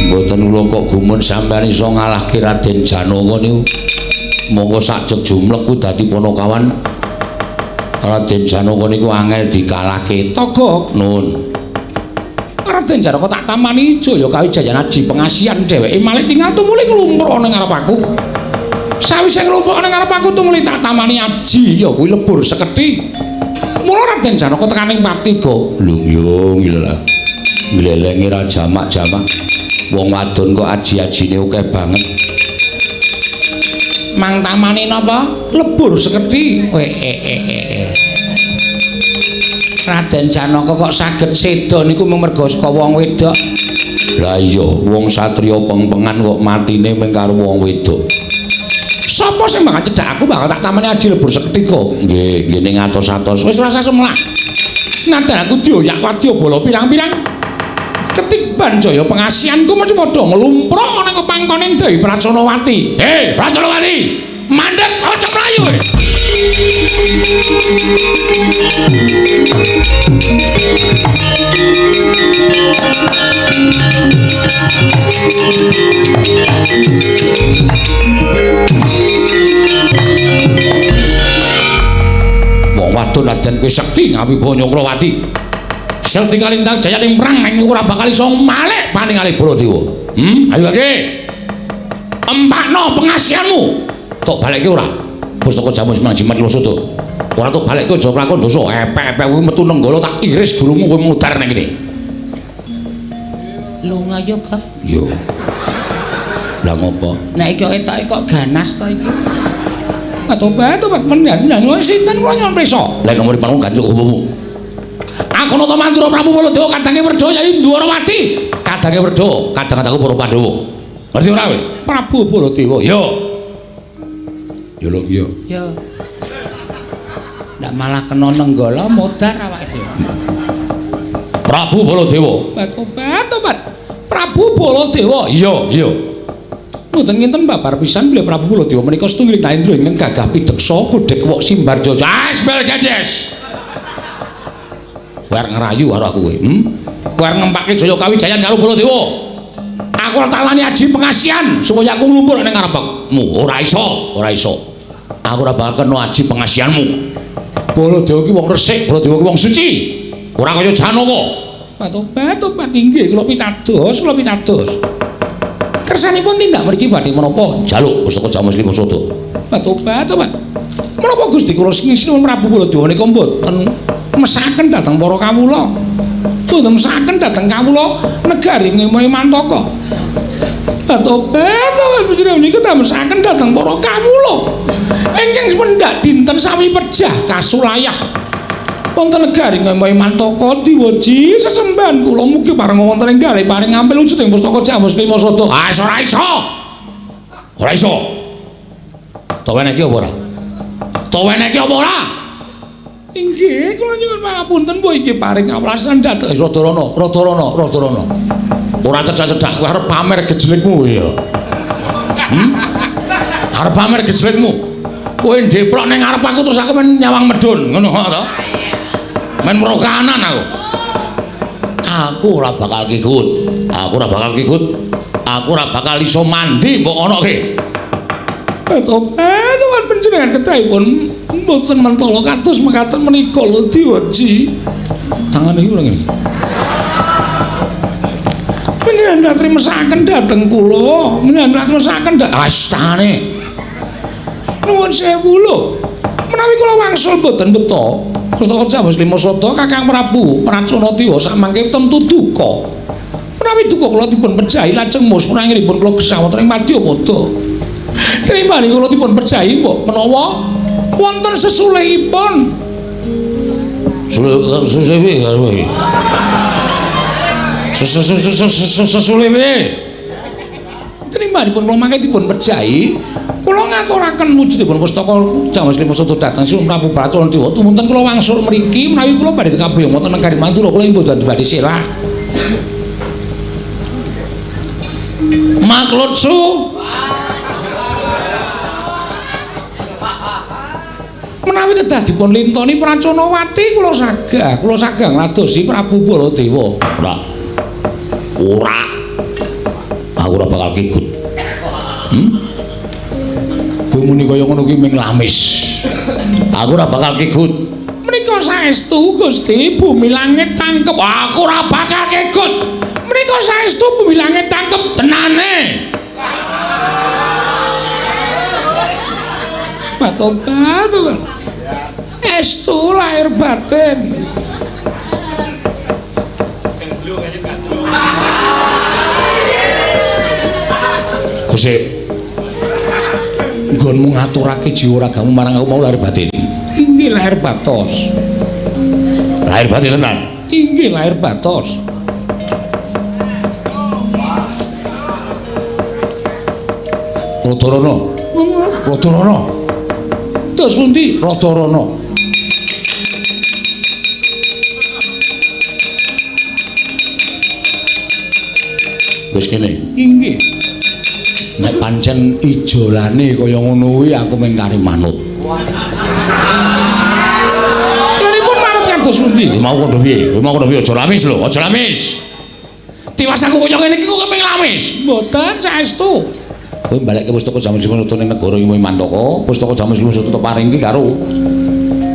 Mboten kula kok gumun sampeyan iso ngalahke Raden Janaka niku. Monggo sak jeg jumlek ku dadi panakawan. Raden Janaka niku angel dikalahke. Togok nun. Raden Janaka tak tamani Jaya Kawijayan aji pengasihan dheweke malih tinggal tumuli nglumpruk ning ngarep aku. Sawise nglumpruk ning ngarep aku tumuli tak tamani aji ya kuwi lebur sekedhi. Mula Raden Janaka tekaning patiga. Lho yo ngileh. Nglelengi ra jamak-jamak. Wong wadon kok aji-ajine akeh banget. Mang tamani napa? Lebur sekedhi. Raden Janaka kok saged seda niku mung merga saka wong wedok. Lah iya, wong satriya pengpengan kok matine mung karo wong wedok. Sapa sing bakal cedhak aku bakal tak tamani aji lebur sekedhi kok. Nggih, nggih ning atos-atos. Wis ora sumelak. Nadyan aku dioyak wadyabala pirang-pirang. Ketiban Jaya pengasihanku mesti padha nglumpruk ning pangkoning Dewi Pracanawati. Hei, Pracanawati, mandek aja mlayu kowe. Wong wadon nadyan kowe sekti ngawi Banyakrawati. Sekti kalintang jaya ning perang ning ora bakal iso malik paningale Baladewa. Ayo ake. Empakno pengasihanmu. Tok balekke ora? Pustaka Jamus Manjimat Losada. Ora tok balekke aja lakon dosa. Epek-epek kuwi metu nenggala tak iris gulumu kowe mudhar ning kene. Lunga yo, Kak. Yo. Lah ngopo? Nek iki ketoke kok ganas to iki. Tobat mendan sinten kula nyuwun prisa. Lah nomor panggung ganti hukummu. Aku nata mantura Prabu Baladewa kadange Werda Yayi Ndwarawati. Kadange Werda, kadang-kadangku para Pandhawa. Ngerti ora kowe? Prabu Baladewa. Yo. Yo lho yo. Yo. Ndak malah kena nenggala modar awake dhewe. Prabu Baladewa. Tobat, tobat. Prabu Baladewa. Iya, iya. Mboten nginten babar pisan bilih Prabu Baladewa menika setunggiling naendra ingkang gagah pideksa godhek wok simbar jaja. Asbel gajes. Kowe arep ngerayu karo aku kowe, Kowe arep ngempake Jaya Kawijayan karo Baladewa. Aku ora tak wani aji pengasihan supaya aku nglumpur ning ngarepmu. Ora iso, ora iso. Aku ora bakal kena aji pengasihanmu. Baladewa ki wong resik, Baladewa ki wong suci. Ora kaya Janaka. Tobat, tobat inggih kula pitados, kula pitados. Kersanipun tindak mriki badhe menapa? Jaluk pustaka Jamus Lima Sada. Tobat, tobat. Menapa Gusti kula sing Sinuwun Prabu Baladewa nika mboten mesaken dhateng para kawula? Mboten mesaken dhateng kawula negari Ngimaya Mantaka. Tobat, tobat panjenengan niku ta mesaken dhateng para kawula. Ingkang pendak dinten sami pejah kasulayah. Wonten negari Ngimaya Mantaka diweji sesembahan kula mugi pareng wonten ing gale paring ngampil wujuding pustaka Jamus Lima Sada. Ah, ora iso. Ora iso. Towene iki apa ora? Towene iki apa ora? Inggih, kula nyuwun pangapunten mbok iki paring kawelasan dhateng Radarana, Radarana, Radarana. Ora cedhak-cedhak kowe arep pamer gejlekmu ya. Arep pamer gejlekmu. Kowe ndeprok ning ngarep aku terus aku men nyawang medhun, ngono kok to? Men merokanan aku. Aku ora bakal kikut. Aku ora bakal kikut. Aku ora bakal iso mandi mbok onoke. Tobat, tobat panjenengan kedahipun mboten mentala kados mekaten menika lho diweji. Tangane iki ora ngene. Panjenengan latri mesaken dhateng kula, panjenengan latri mesaken astane. Nuwun sewu lho. Menawi kula wangsul mboten beto, pustaka Jamus Lima Sada Kakang Prabu Pracona Dewa samangke tentu duka. Menawi duka kula dipun pejahi lajeng musprangiripun kula gesang wonten ing madyapada. Trimani kula dipun pejahi mbok menawa wonten sesulihipun. Sesule piye? Sesule piye? Trimbanipun kula mangke dipun pejahi, kula ngaturaken wujudipun pustaka Jamus Lima Sada dhateng Sinuwun Prabu Pracona Dewa. Tumunten kula wangsul mriki menawi kula badhe kabuyung wonten negari Mandura kula ing boten badhe selak. Maklutsu menawi kedah dipun lintoni Praconawati kula sagah, kula sagah ngladosi Prabu Baladewa. Ora. Ora. Aku ora bakal kikut. Kowe muni kaya ngono kuwi ming lamis. Aku ora bakal kikut. Menika saestu Gusti, bumi langit tangkep. Aku ora bakal kikut. Menika saestu bumi langit tangkep tenane. Tobat, tobat. Estu lahir batin. Gusti, nggonmu ngaturake jiwa ragamu marang aku mau lahir batin. Inggih lahir batos. Lahir batin tenan. Inggih lahir batos. Radarana. Radarana. Terus pundi? Radarana. Wis kene. Inggih. Nek pancen ijolane kaya ngono kuwi aku mung kari manut. Lha manut kados pundi? Mau kondo piye? Mau kondo piye? Aja lamis lho, aja lamis. Tiwas aku kaya ngene iki kok mung lamis. Mboten saestu. Kowe balekke pustaka Jamus Lima Sada ning negara Ngimaya Mantaka, pustaka Jamus Lima Sada paring iki karo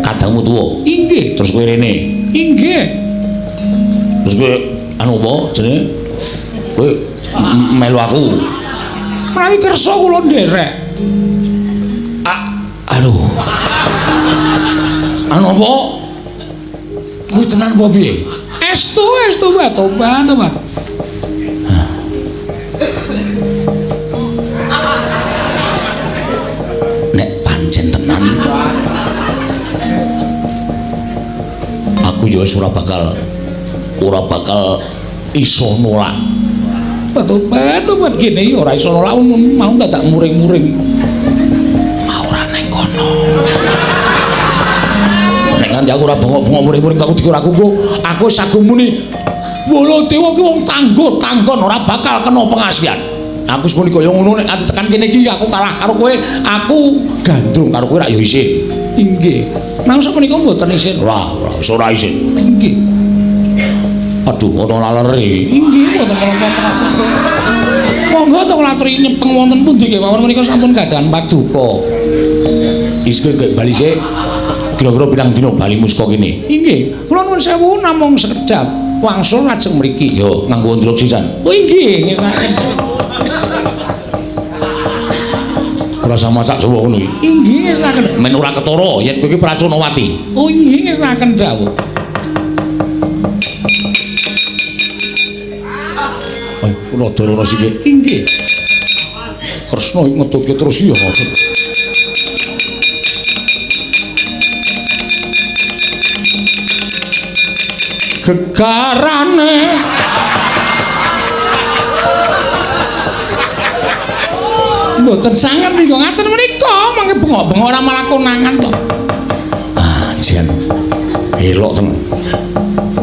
kadangmu tuwa. Inggih. Terus kowe rene. Inggih. Terus kowe anu apa jenenge? Kowe melu aku. Menawi kersa kula nderek. Aduh. Anu apa? Kuwi tenan apa piye? Estu, estu wae tobat, tobat. Nek pancen tenan aku ya wis ora bakal iso nolak. Tobat, tobat gene ora iso nolak mau dadak muring-muring. Mau ora neng kono. Nek nganti aku ora bengok-bengok muring-muring aku dikira aku kok aku wis sagung muni. Baladewa ki wong tangguh, tanggon ora bakal kena pengasihan. Aku wis muni kaya ngono nek nganti tekan kene iki aku kalah karo kowe, aku gandrung karo kowe rak ya isin. Inggih. Nang sak menika mboten isin. Ora, ora wis ora isin. Inggih. Aduh, ana lalere iki. Inggih, mboten menapa-menapa. Monggo to kula aturi nyepeng wonten pundi kemawon menika sampun gadhahan paduka. Wis kowe bali sik. Kira-kira pirang dina balimu saka kene? Inggih, kula nuwun sewu namung sekedhap. Wangsul lajeng mriki. Yo nganggo ndruk sisan. Oh inggih, ngesaken. Ora sama sak Jawa ngono iki. Inggih ngesaken. Men ora ketara yen kowe iki Praconawati. Oh inggih ngesaken dawuh. Ayo rada rono sithik. Inggih. Kresna ngetutke terus ya. Gegarane mboten sanget niku ngaten menika mangke bengok-bengok ora malah konangan to. Ah, jan. Elok tenan.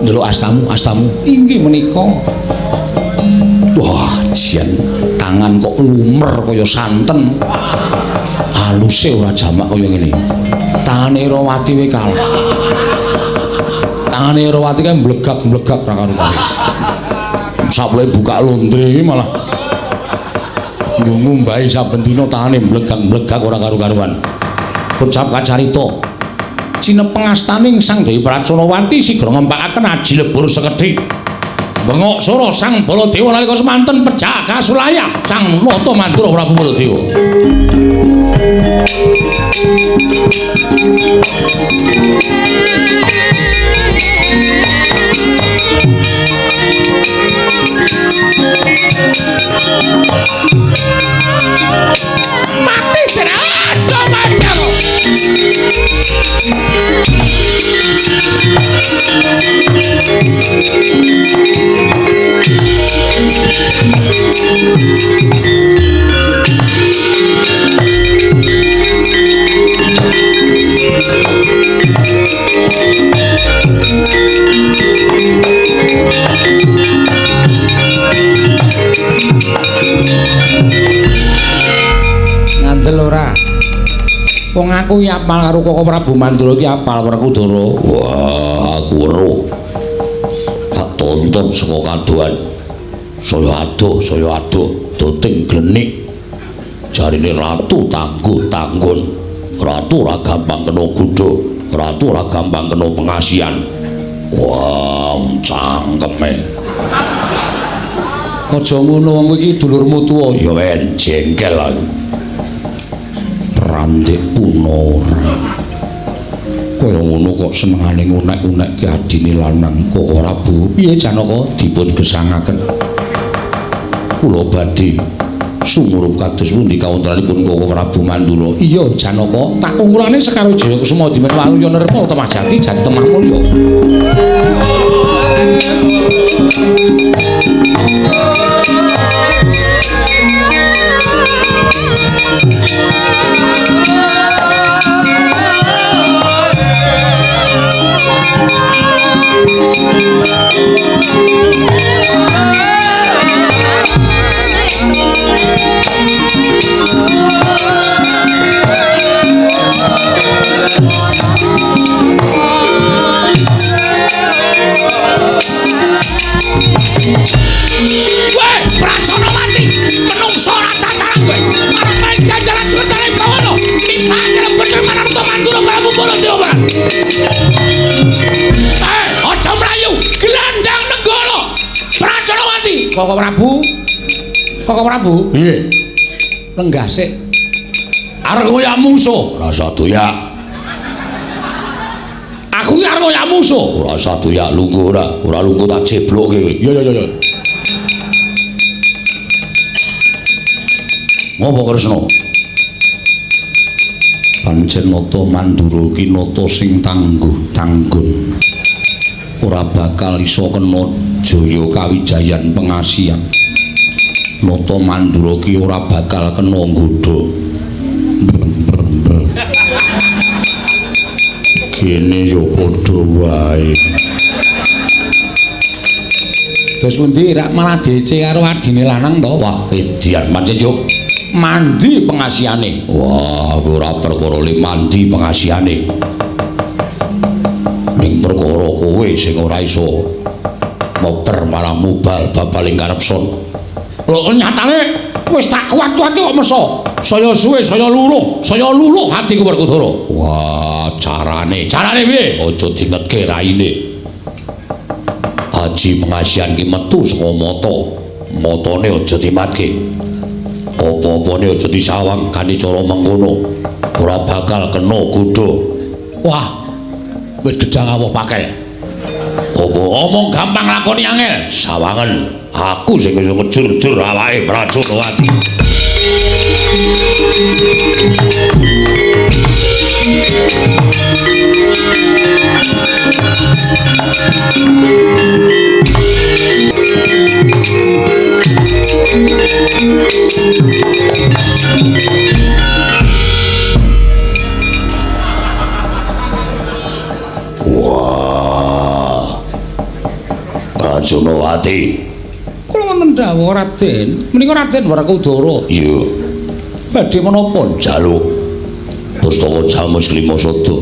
Ndelok astamu, astamu. Inggih menika. Wah, jan tangan kok lumer kaya santen. Haluse ora jamak kaya ngene. Tangane Rawati wae kalah. Tangane Rawati kae mblegak-mblegak ra karuan. Sapleke buka londre iki malah ngumbahi saben dina tangane mblegak-mblegak ora karu-karuan. Ucap kacarita cinepeng astaning Sang Dewi Praconawati sigra ngempakaken aji lebur sekedhik. Bengok sora Sang Baladewa nalika semanten pejah kasulayah Sang Nata Mandura Prabu Baladewa. Mati serado mandang. Ngandel ora? Wong aku iki apal karo Koko Prabu Mandura iki apal Werkudara. Wah, aku weruh. Tak tonton saka kadohan. Saya adoh, doting glenik. Jarine ratu tangguh tanggun. Ratu ora gampang kena godha, ratu ora gampang kena pengasihan. Wah, cangkeme. Aja ngono wong iki dulurmu tuwa. Ya wen jengkel aku. Randik puno ora. Kaya ngono kok senengane ngunek-unekke adine lanang Koko Prabu. Piye Janaka dipun gesangaken? Kula badhe sumurup kados pundi kawontenanipun Koko Prabu Mandura? Iya Janaka, tak ungulane Sekar Wijaya Kusuma dimen Waluya Nirma Temah Jati Jati Temah Mulya. Weh, Praconawati, menungso ora tataran kowe. Arep main jajaran sementara bawono. Nipake lebet Manarta Mandura Prabu Baladewa. Aja mlayu, gelandang Nenggala. Praconawati. Koko Prabu. Koko Prabu. Piye? Lenggah sik. Arep ngoyak mungsuh, rasa doyak. Aku ki arep ngoyak mungsuh, ora usah doyak lungguh ora, ora lungguh tak jeblokke kowe. Iya iya iya. Ngopo Kresna? Pancen nata Mandura ki nata sing tangguh tanggun. Ora bakal iso kena jaya kawijayan pengasihan. Nata Mandura ki ora bakal kena nggodha. Kene yo padha wae. Terus pundi rak malah DC karo adine lanang to? Wah, edian pancen yo mandi pengasihane. Wah, ora perkara le mandi pengasihane. Ning perkara kowe sing ora iso moper malah mubal babaling karepson. Lho nyatane Wis tak kuat-kuatke kok mesa. Saya suwe saya luluh, saya luluh atiku Werkudara. Wah, carane. Carane piye? Aja dingetke raine. Aji pengasihan ki metu saka mata. Matane aja dimatke. Apa-apane aja disawang kanthi cara mengkono. Ora bakal kena godha. Wah. Wis gedang awoh pakel. Apa omong gampang lakoni angel? Sawangen aku sing iso ngejur-jur awake Praconowati. Wah, Praconowati. Kula wonten dawuh Raden, menika Raden Werkudara. Iya. Badhe menapa? Njaluk pustaka Jamus Lima Sada.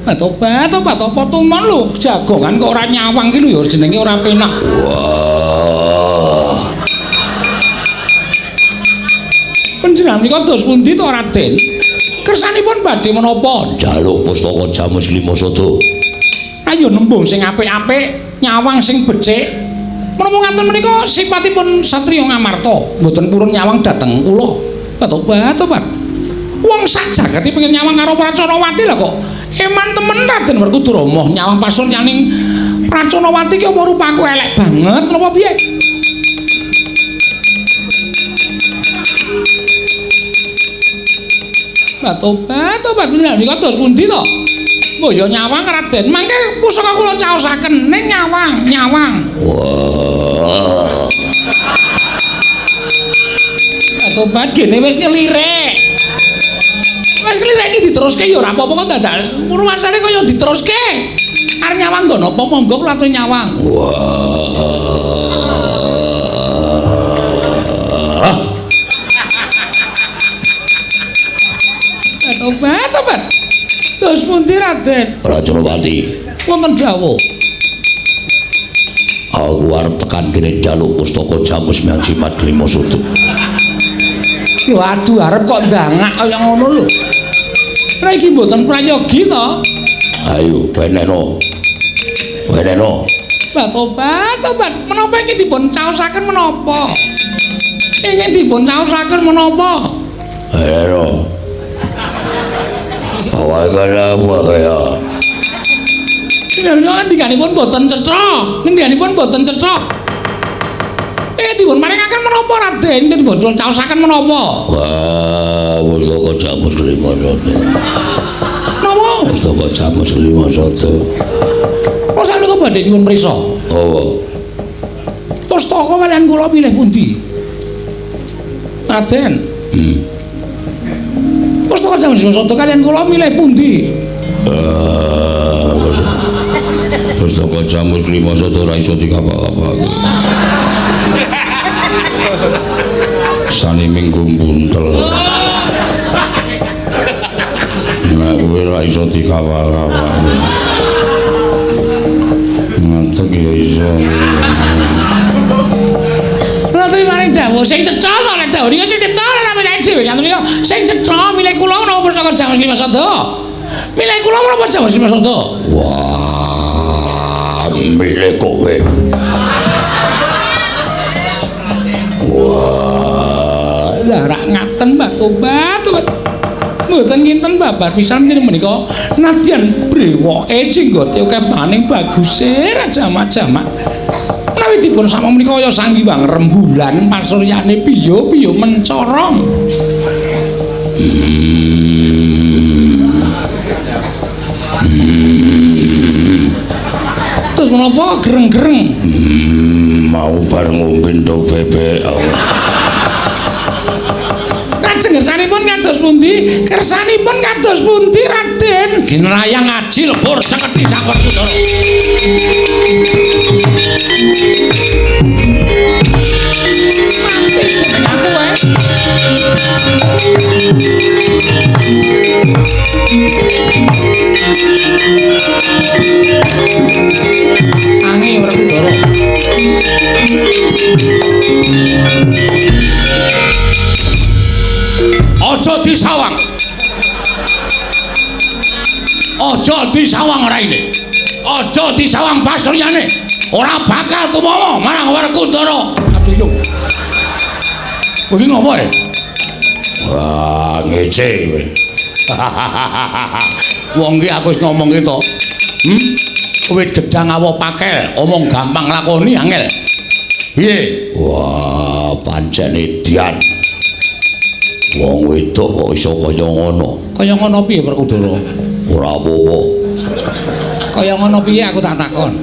Tobat, tobat, apa tumon lho, jagongan kok ora nyawang ki lho ya jenenge ora penak. Wah. Panjenengan menika dos pundi to Raden? Kersanipun badhe menapa? Njaluk pustaka Jamus Lima Sada. Ayo nembung sing apik-apik, nyawang sing becik. Menapa ngaten menika sipatipun satriya Ngamarta, mboten purun nyawang dhateng kula. Tobat, tobat. Wong sak jagate pengen nyawang karo Praconowati lha kok. Eman temen Raden Werkudara moh nyawang pasuryaning Praconowati ki apa rupaku elek banget napa piye? Tobat, tobat menika dos pundi to? Mbok ya nyawang Raden, mangke pusaka kula caosaken ning nyawang, nyawang. Wah. Tobat gene wis ngelirik. Wis klirik iki diteruske ya ora apa-apa kok dadak rumasane kaya diteruske. Arep nyawang nggo napa monggo kula atur nyawang. Wah. Tobat, tobat. Terus pundi Raden? Praconowati. Wonten dawuh. Aku arep tekan kene njaluk pustaka Jamus Miang Jimat Klima Sudu. Lho aduh arep kok ndangak kaya ngono lho. Lah iki mboten prayogi to? Ayo wenehno. Wenehno. Tobat, tobat. Menapa iki dipun caosaken menapa? Ingin dipun caosaken menapa? Wenehno. Awake apa ya? Lha ngendikanipun mboten cetha. Ngendikanipun mboten cetha. Dipun maringaken menapa Raden? Dipun caosaken menapa? Wah, pustaka Jamus Lima Sada. Napa? Pustaka Jamus Lima Sada. Kula sakmenika badhe nyuwun prisa. Apa? Pustaka kaliyan kula pilih pundi? Raden. Pustaka Jamus Lima Sada kaliyan kula milih pundi? Pustaka Jamus Lima Sada ora iso dikapa-kapake. Sani minggu buntel. Nek kowe ora iso dikawal-kawal. Ngantuk ya iso. Kula maring dawuh sing cetha to nek dawuh niku sing cetha ora milih dhewe ngaten niku. Sing cetha milih kula napa pustaka Jamus Lima Sada? Milih kula napa Jamus Lima Sada? Wah, milih kowe. Wah, lah rak ngaten Mbak Tobat. Mboten kinten babar pisan jeneng menika nadyan brewoke jenggote akeh maning baguse ra jamak-jamak. Menawi dipun sama menika kaya Sang Hyang rembulan pasuryane piyo-piyo mencorong. Terus menapa gereng-gereng? Mau bar ngombe ndok bebek. Lajeng kersanipun kados pundi? Kersanipun kados pundi Raden? Ginrayang ngaji lebur sekedhi Sang Werkudara. Mati kuping aku wae. Angi Werkudara. disawang raine. Aja disawang pasuryane. Ora bakal tumawa marang Werkudara. Aduh yo. Kowe iki ngopo e? Wah, ngece kowe. Wong ki aku wis ngomong ki to. Wit gedang awa pakel, omong gampang lakoni angel. Piye? Wah, pancen edian. Wong wedok kok iso kaya ngono. Kaya ngono piye Werkudara? Ora apa-apa. Kaya ngono piye aku tak takon.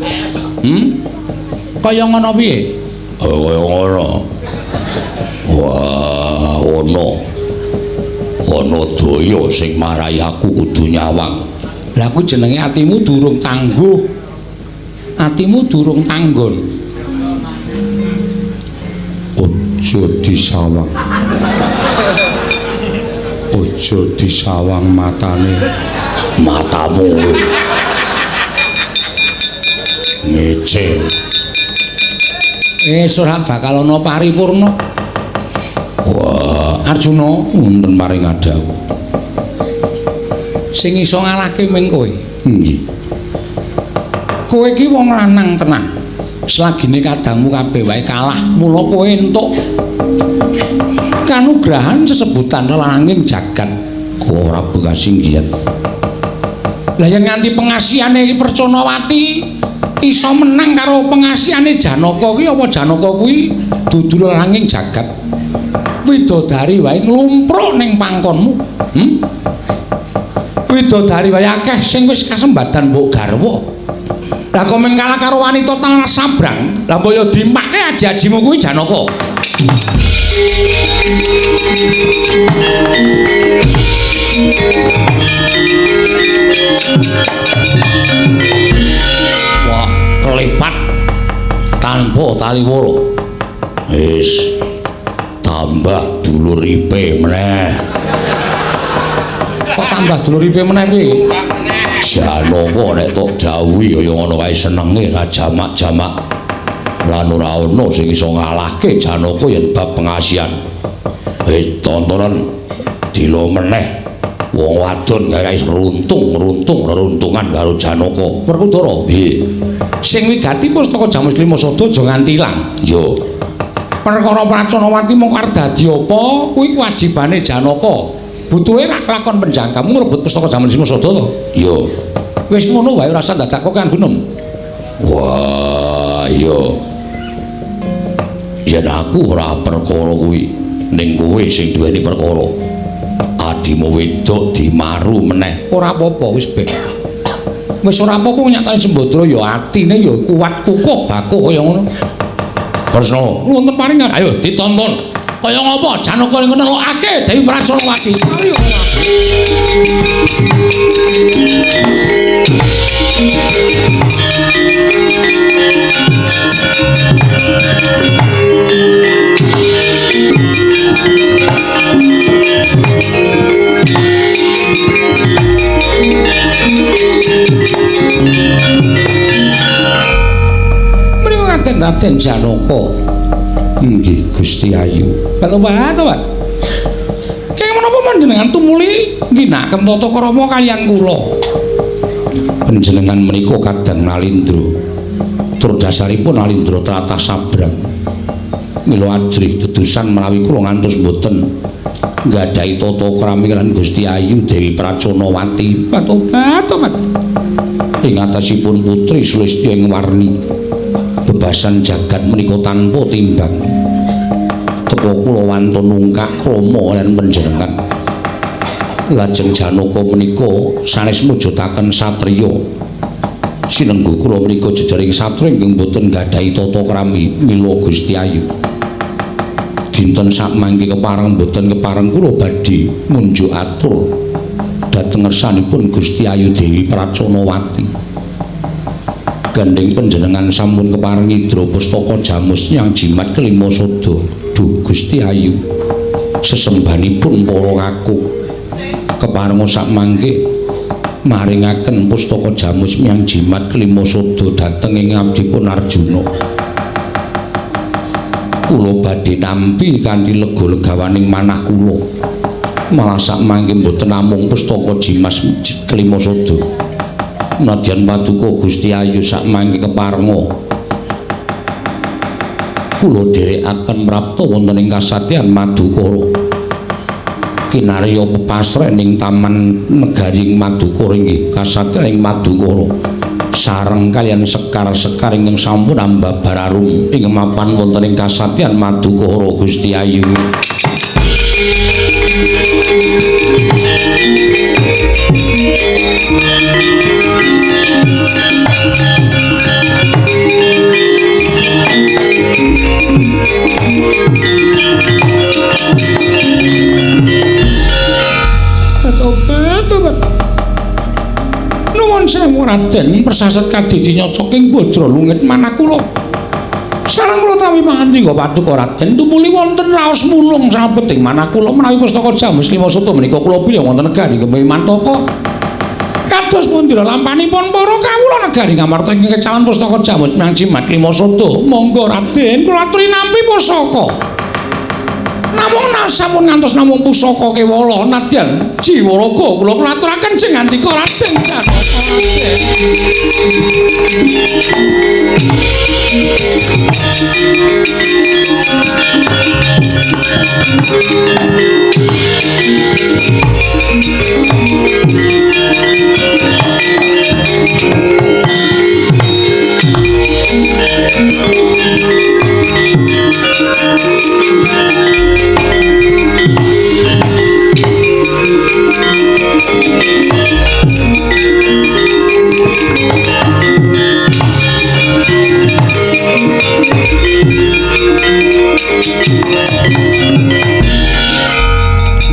Kaya ngono piye? Kaya ngono. Wah, ono. Ana daya sing marai aku kudu nyawang. Lah kuwi jenenge atimu durung tangguh. Atimu durung tanggon. Aja disawang. Aja disawang matane. Matamu. Ngece. Wis ora bakal ana paripurna. Wah, Arjuna wonten paring adhawuh. Sing iso ngalahke ming kowe. Nggih. Kowe iki wong lanang tenan. Selagine kadangmu kabeh wae kalah, mula kowe entuk kanugrahan sesebutan lelanging jagat. Kowe ora bekasinggihan. Lah yen nganti pengasihane Percanawati iso menang karo pengasihane Janaka kuwi, apa Janaka kuwi dudu lelanging jagat? Widodari wae nglumpruk ning pangkonmu. Widodari wae akeh sing wis kasembadan mbok garwa. Lah kok mung kalah karo wanita tanah sabrang, lah mbok ya dimpake aji-ajimu kuwi Janaka. Wah, kelipat tanpa tali woro. Wis tambah dulur ipe meneh. Kok tambah dulur ipe meneh piye? Janaka nek tok dawuhi kaya ngono kae senenge ra jamak-jamak. Lan ora ana sing iso ngalahke Janaka yen bab pengasihan. Wis tontonan dilo meneh. Wong wadon kae wis runtung-runtung reruntungan karo Janaka. Werkudara, piye? Sing wigati pustaka Jamus Lima Sada aja nganti ilang. Yo. Perkara Pracanawati mung arep dadi apa kuwi kewajibane Janaka. Butuhe ra kelakon penjangkamu ngrebut pustaka Jamus Lima Sada to? Yo. Wis ngono wae ora usah dadak kok kan gunem. Wah, yo. Yen aku ora perkara kuwi, ning kowe sing duweni perkara. Adimu wedok dimaru meneh. Ora apa-apa wis ben. Wis ora apa-apa nyatane Sembadra ya atine ya kuat kukuh bakuh kaya ngono. Kresna, wonten paring ayo ditonton. Kaya ngapa Janaka ning ngelokake Dewi Pracanawati. Ayo. Menika Raden Raden Janaka. Nggih Gusti Ayu. Bapak to, Pak. Kenging menapa panjenengan tumuli ngginakaken tata krama kaliyan kula? Panjenengan menika kadang Nalindra. Tur dasaripun Nalindra tlatah sabrang. Mila ajrih dedusan menawi kula ngantos mboten nggadahi tata krami lan Gusti Ayu Dewi Pracanawati. Tobat, tobat. Ing atasipun putri Sulistya ing warni bebasan jagat menika tanpa timbang. Teka kula wantun nungkak krama lan panjenengan. Lajeng Janaka menika sanes mujudaken satriya. Sinengguh kula menika jejering satriya ingkang boten nggadahi tata krami mila Gusti Ayu. Dinten sakmangke kepareng boten kepareng kula badhe munjuk atur dhateng ngersanipun Gusti Ayu Dewi Pracanawati. Gandeng panjenengan sampun kepareng ngidra pustaka jamus nyang jimat kelima sada. Duh Gusti Ayu, sesembahanipun para kakung kepareng sakmangke maringaken pustaka jamus nyang jimat kelima sada dhateng ing abdipun Arjuna. Kula badhe nampi kanthi lega-legawaning manah kula. Malah sakmangke mboten namung pustaka jimas kelima sada. Nadyan paduka Gusti Ayu sak mangke keparenga kula dherekaken prapta wonten ing kasatyan Madukara. Kinarya pepasren ing taman negari Madukara inggih kasatyan ing Madukara. Sareng kaliyan sekar-sekar ingkang sampun ambabar arum ing mapan wonten ing kasatyan Madukara Gusti Ayu. Tobat, tobat. Nuwun sewu Raden, persasat kadiji nyocoking bajra lungit manah kula. Sareng kula tawi pangandika paduka Raden tumuli wonten raos mulung sabeting manah kula menawi pustaka Jamus Lima Suta menika kula pilih wonten negari Gembe Mantaka. Kados pundi lampanipun para kawula negari Ngamarta ingkang kecawan pustaka Jamus Miang Jimat Lima Suta. Monggo Raden kula aturi nampi pusaka. Namung sampun ngantos namung pusaka kewala nadyan jiwa raga kula aturaken sing ngandika Raden Janaka Raden.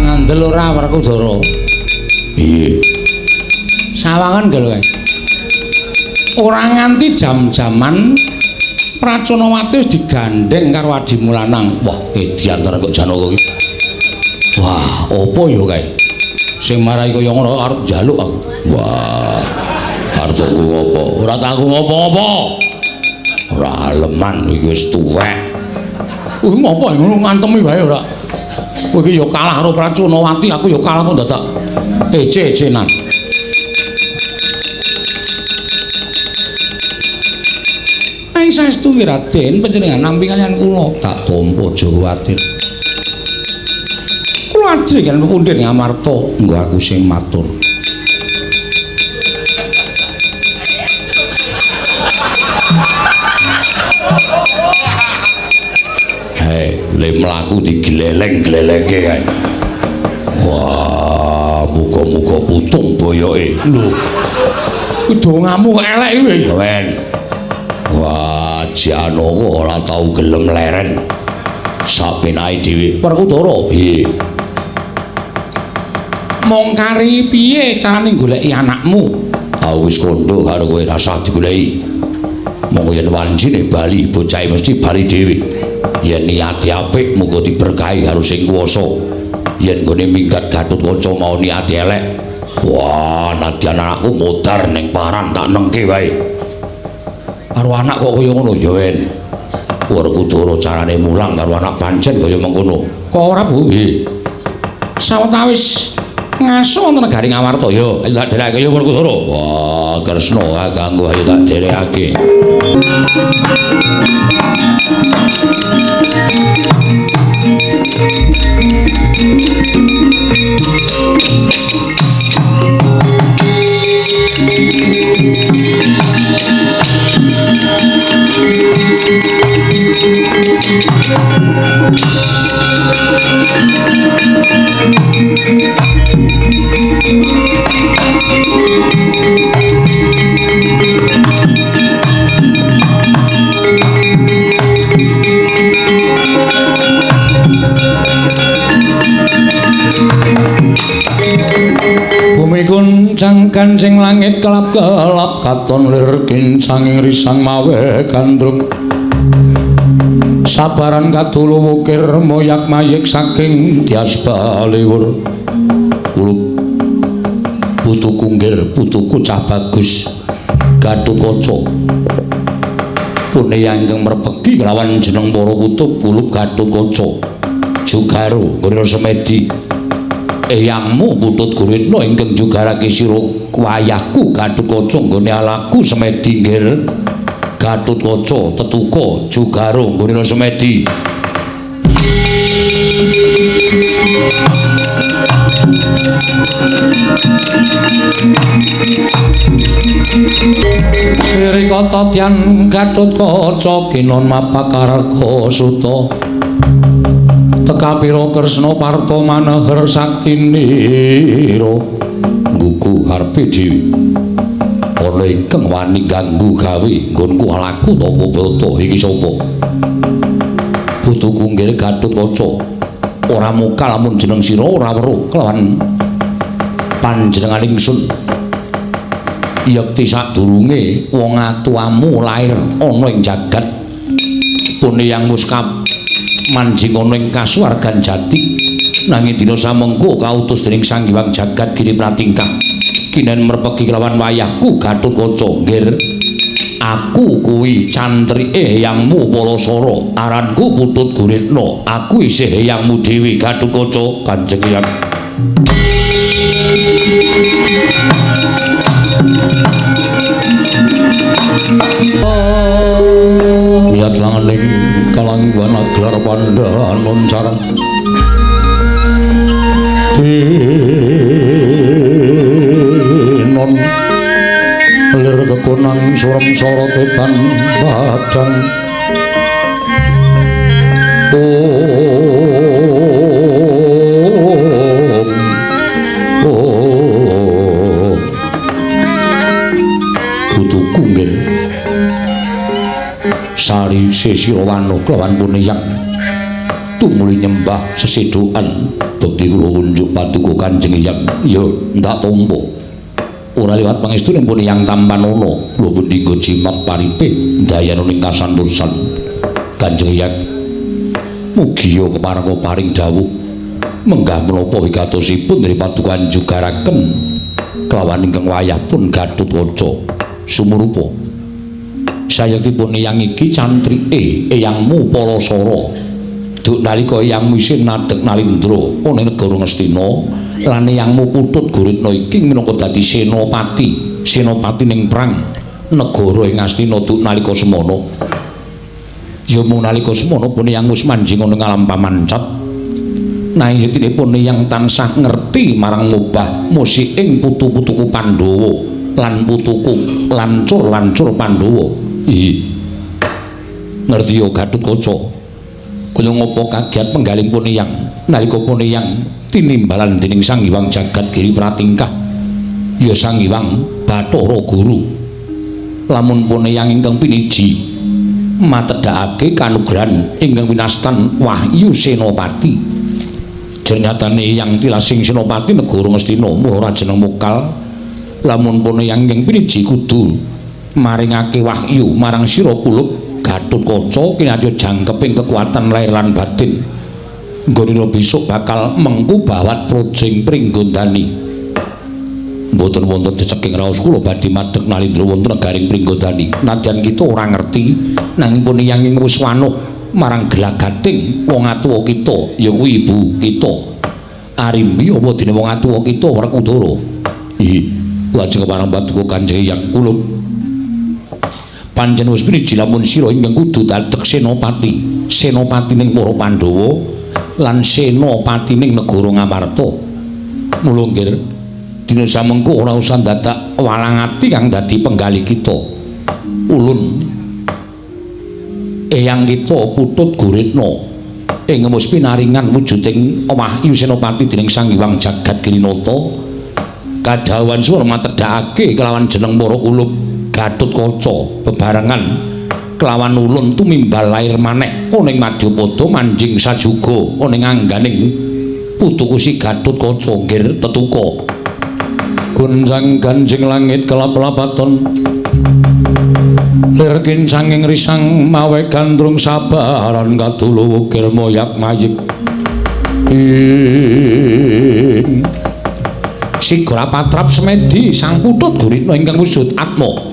Ngandel ora Werkudara? Piye? Sawangan lho kae. Ora nganti jam-jaman Praconawati wis digandheng karo adimu lanang. Wah, edian tenan kok Janaka iki. Wah, apa ya kae? Sing marai kaya ngono arep njaluk aku. Wah, arep tanggung apa? Ora tanggung apa-apa. Ora aleman iki wis tuwek. Kuwi ngopo ngono ngantemi wae ora. Kowe iki ya kalah karo Praconawati, aku ya kalah kok dadak ece-ecenan. Ing saestu Raden panjenengan nampi kaliyan kula tak tampa aja kuwatir. Kula ajeng kaliyan pepundhen Ngamarta, nggo aku sing matur. Hei, le mlaku digleleng-glelengke kae. Wah, muga-muga putung boyoke. Lho. Kuwi dongamu kok elek kuwi. Wen. Wah, Janaka ora tau gelem leren. Sapenake dhewe. Werkudara, piye? Mong kari piye carane goleki anakmu? Aku wis kandha karo kowe rasah digoleki. Monggo yen wancine bali, bocahe mesti bali dhewe. Yen niate apik muga diberkahi karo sing kuwasa. Yen nggone minggat Gatotkaca mau niate elek, wah, nadyan anakku modar ning paran tak nengke wae. Karo anak kok kaya ngono ya wen. Werkudara carane mulang karo anak pancen kaya mengkono. Kok ora, Bu? Nggih. Sawetawis ngaso wonten negari Ngamarta ya, ayo tak dherekake ya Werkudara. Wah, Kresna kanggo ayo tak dherekake. Bumi guncang kancing langit kelap-kelap katon lir kincanging risang mawe gandrung. Sabaran kadulu wukir moyak mayik saking tias baliwur. Ulup putuku nggir putuku cah bagus Gatotkaca. Pune ingkang merpegi kelawan jeneng para kutub kulup Gatotkaca. Jugaru Guru Semedi. Eyangmu Putut Guritno ingkang jugarake sira wayahku Gatotkaca nggone alaku semedi nggir. Gatotkaca tetuka jugara nggone semedi. Rikata tyan Gatotkaca kinon mapakarga suta tekapira Kresna parta maneher saktinira nggugu karepe dhewe ana ingkang wani ganggu gawe nggonku alaku tapa brata iki sapa putuku nggih Gatotkaca ora muka lamun jeneng sira ora weruh kelawan panjenengan ingsun yekti sadurunge wong atuamu lair ana ing jagat puneyang muskap manjing ana ing kasuwargan jati nanging dina samengko kautus dening Sang Hyang Jagat Giri Pratingkah kinen merpeki kelawan wayahku Gatotkaca nggir aku kuwi cantrike eyangmu Palasara aranku Putut Guritno aku isih eyangmu dhewe Gatotkaca Kanjeng Eyang. Niat langening kalangguan aglar pandhan loncaran dinon lir kekonang surem sorote tan padang om om putuku nggih sari sesira wano kelawan puneyang tumuli nyembah sesedoan bekti kula kunjuk paduka Kanjeng Hyang ya ndak tampa ora liwat pangestune puneyang tampanana kula pundi nggo jimat paripe ndayana ning kasantosan Kanjeng Hyang mugia keparengga paring dawuh menggah menapa wigatosipun dari paduka jugaraken kelawan ingkang wayah pun Gatotkaca sumurupa sayektipun eyang iki cantrike eyangmu Palasara duk nalika eyangmu isih nadeg nalindra ana ing negara Ngastina lan eyangmu Putut Guritno iki minangka dadi senopati senopati ning perang negara ing Ngastina duk nalika semana ya mung nalika semana pun eyang wis manjing ana ing alam pamancat nanging yetinipun eyang tansah ngerti marang ngobah musiking putu-putuku Pandhawa lan putuku lancur-lancur Pandhawa. Ih. Ngerti yo Gatotkaca. Kaya ngapa kagiat penggaling pun eyang nalika pun eyang tinimbalan dening Sang Hyang Jagat Giri Pratingkah ya Sang Hyang Bathara Guru. Lamun pun eyang ingkang piniji matedhakake kanugrahan ingkang winastan Wahyu Senopati. Jernyatane eyang tilasing Senopati negara Ngastina mula ora jeneng mokal. Lamun pun eyang ingkang piniji kudu maringake wahyu marang sira kulup Gatotkaca kinarya jangkeping kekuatan lahir lan batin nggonira besok bakal mengku bawat projeng Pringgondani. Mboten wonten ceceking raos kula badhe madeg nalindra wonten negaring Pringgondani. Nadyan kita ora ngerti nanging pun eyang ing wis wanuh marang gelagating wong atuwa kita ya kuwi ibu kita Arimbi apa dene wong atuwa kita Werkudara. Ih lajeng kepareng paduka Kanjeng Hyang kulup panjenengan wis piniji lamun sira ingkang kudu dadek senopati senopati ning para Pandhawa lan senopati ning negara Ngamarta. Mula nggir dina samengko ora usah dadak walang ati kang dadi penggalih kita. Ulun eyang kita Putut Guritno ing wis pinaringan wujuding wahyu senopati dening Sang Hyang Jagat Girinata kadhawuhan swara matedhakake kelawan jeneng para kulup Gatotkaca bebarengan kelawan ulun tumimbal lair maneh ana ing Madyapada manjing sajuga ana ing angganing putuku si Gatotkaca nggir tetuka gonjang ganjing langit kelap-lapaton lir kincanging risang mawe gandrung sabaran kadulu wukir moyak mayik ing sigra patrap semedi Sang Putut Guritno ingkang wujud atma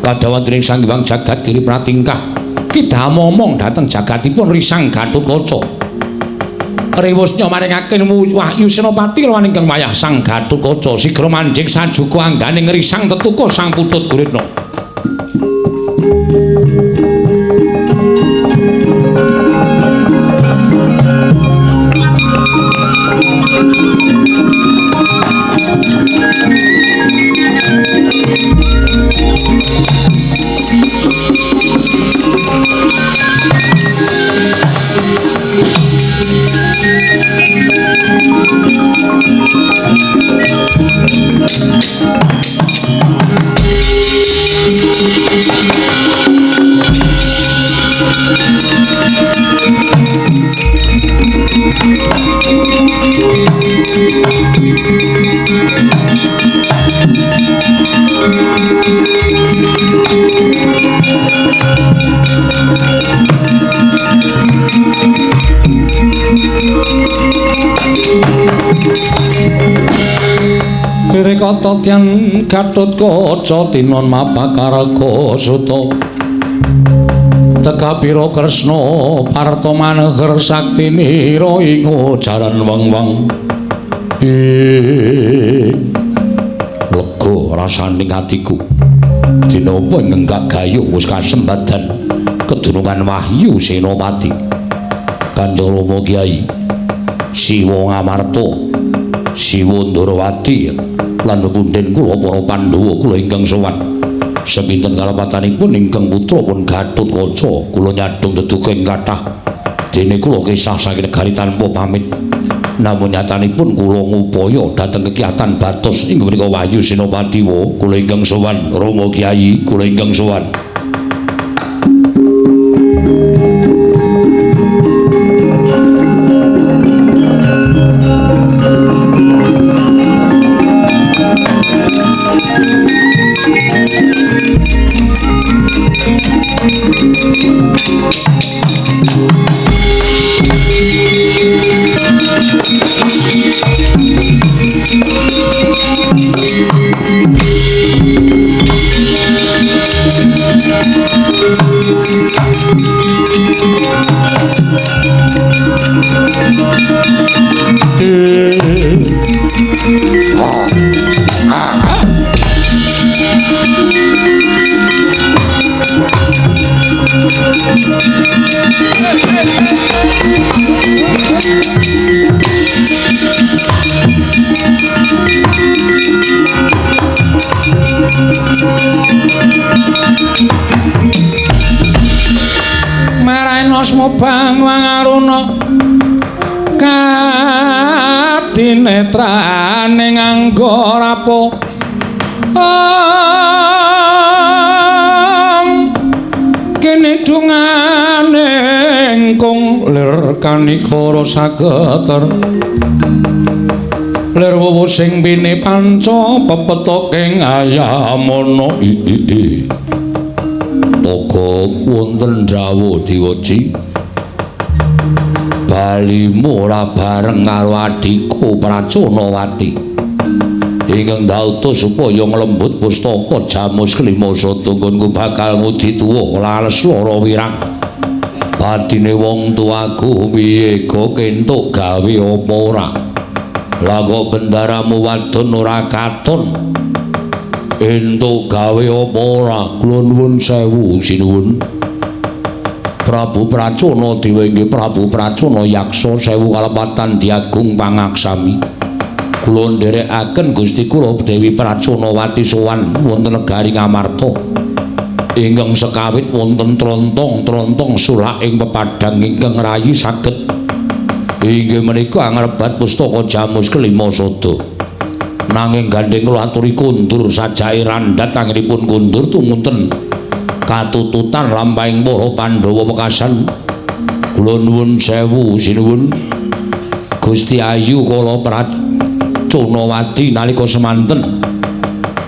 kadhawan dening Sang Hyang Jagat Giri Pratingkah kidha momong dhateng jagatipun Risang Gatotkaca. Riwus nyomaringaken Wahyu Senopati lawan ingkang wayah Sang Gatotkaca sigra manjing sajuka anggane ngrisang tetuka Sang Putut Guritna. Kata tyan Gatotkaca tinon mabakarga suta tekapira Kresna parta maneher saktinira ing jaran weng-weng. Lega rasaning atiku dina apa ngenggak gayuh wis kasembadan kedunungan Wahyu Senopati. Kanjeng Rama Kyai Siwa Ngamarta Siwa Ndorowati lan punden kula para Pandhawa kula ingkang sowan. Sepinten kalepatanipun ingkang putra pun Gatotkaca kula nyadhong deduka ing kathah dene kula kisah saking negari tanpa pamit. Namun nyatanipun kula ngupaya dhateng kekiyatan batos inggih menika Wahyu Senopati wa kula ingkang sowan. Rama Kyai kula ingkang sowan. Asma Bangwangaruna kadinetrane nganggo rapo kene dungane kung lir kanikara sageter lir wuwu sing bini panca pepetoking ayamana. Togok wonten dawuh diwaji balimu ora bareng karo adhiku Pracanawati ingkang dautus supaya nglembut pustaka Jamus Kelima Sada nggonku bakal ngudi tuwa lales lara wirang. Badine wong tuaku piye kok entuk gawe apa ora? Lah kok bendaramu wadon ora katon entuk gawe apa ora? Kula nuwun sewu sinuwun. Prabu Pracona dewa inggih Prabu Pracona yaksa sewu kalepatan diagung pangaksami. Kula nderekaken Gusti kula Dewi Pracanawati sowan wonten negari Ngamarta. Ingkang sekawit wonten trontong-trontong sulak ing pepadang ingkang rayi saged inggih menika angrebat pustaka Jamus Kelima Sada. Nanging gandheng kula aturi kundur sajake randhat anggenipun kundur tumunten katututan lampahing para Pandhawa wekasan. Kula nuwun sewu sinuwun Gusti Ayu kala Pracanawati nalika semanten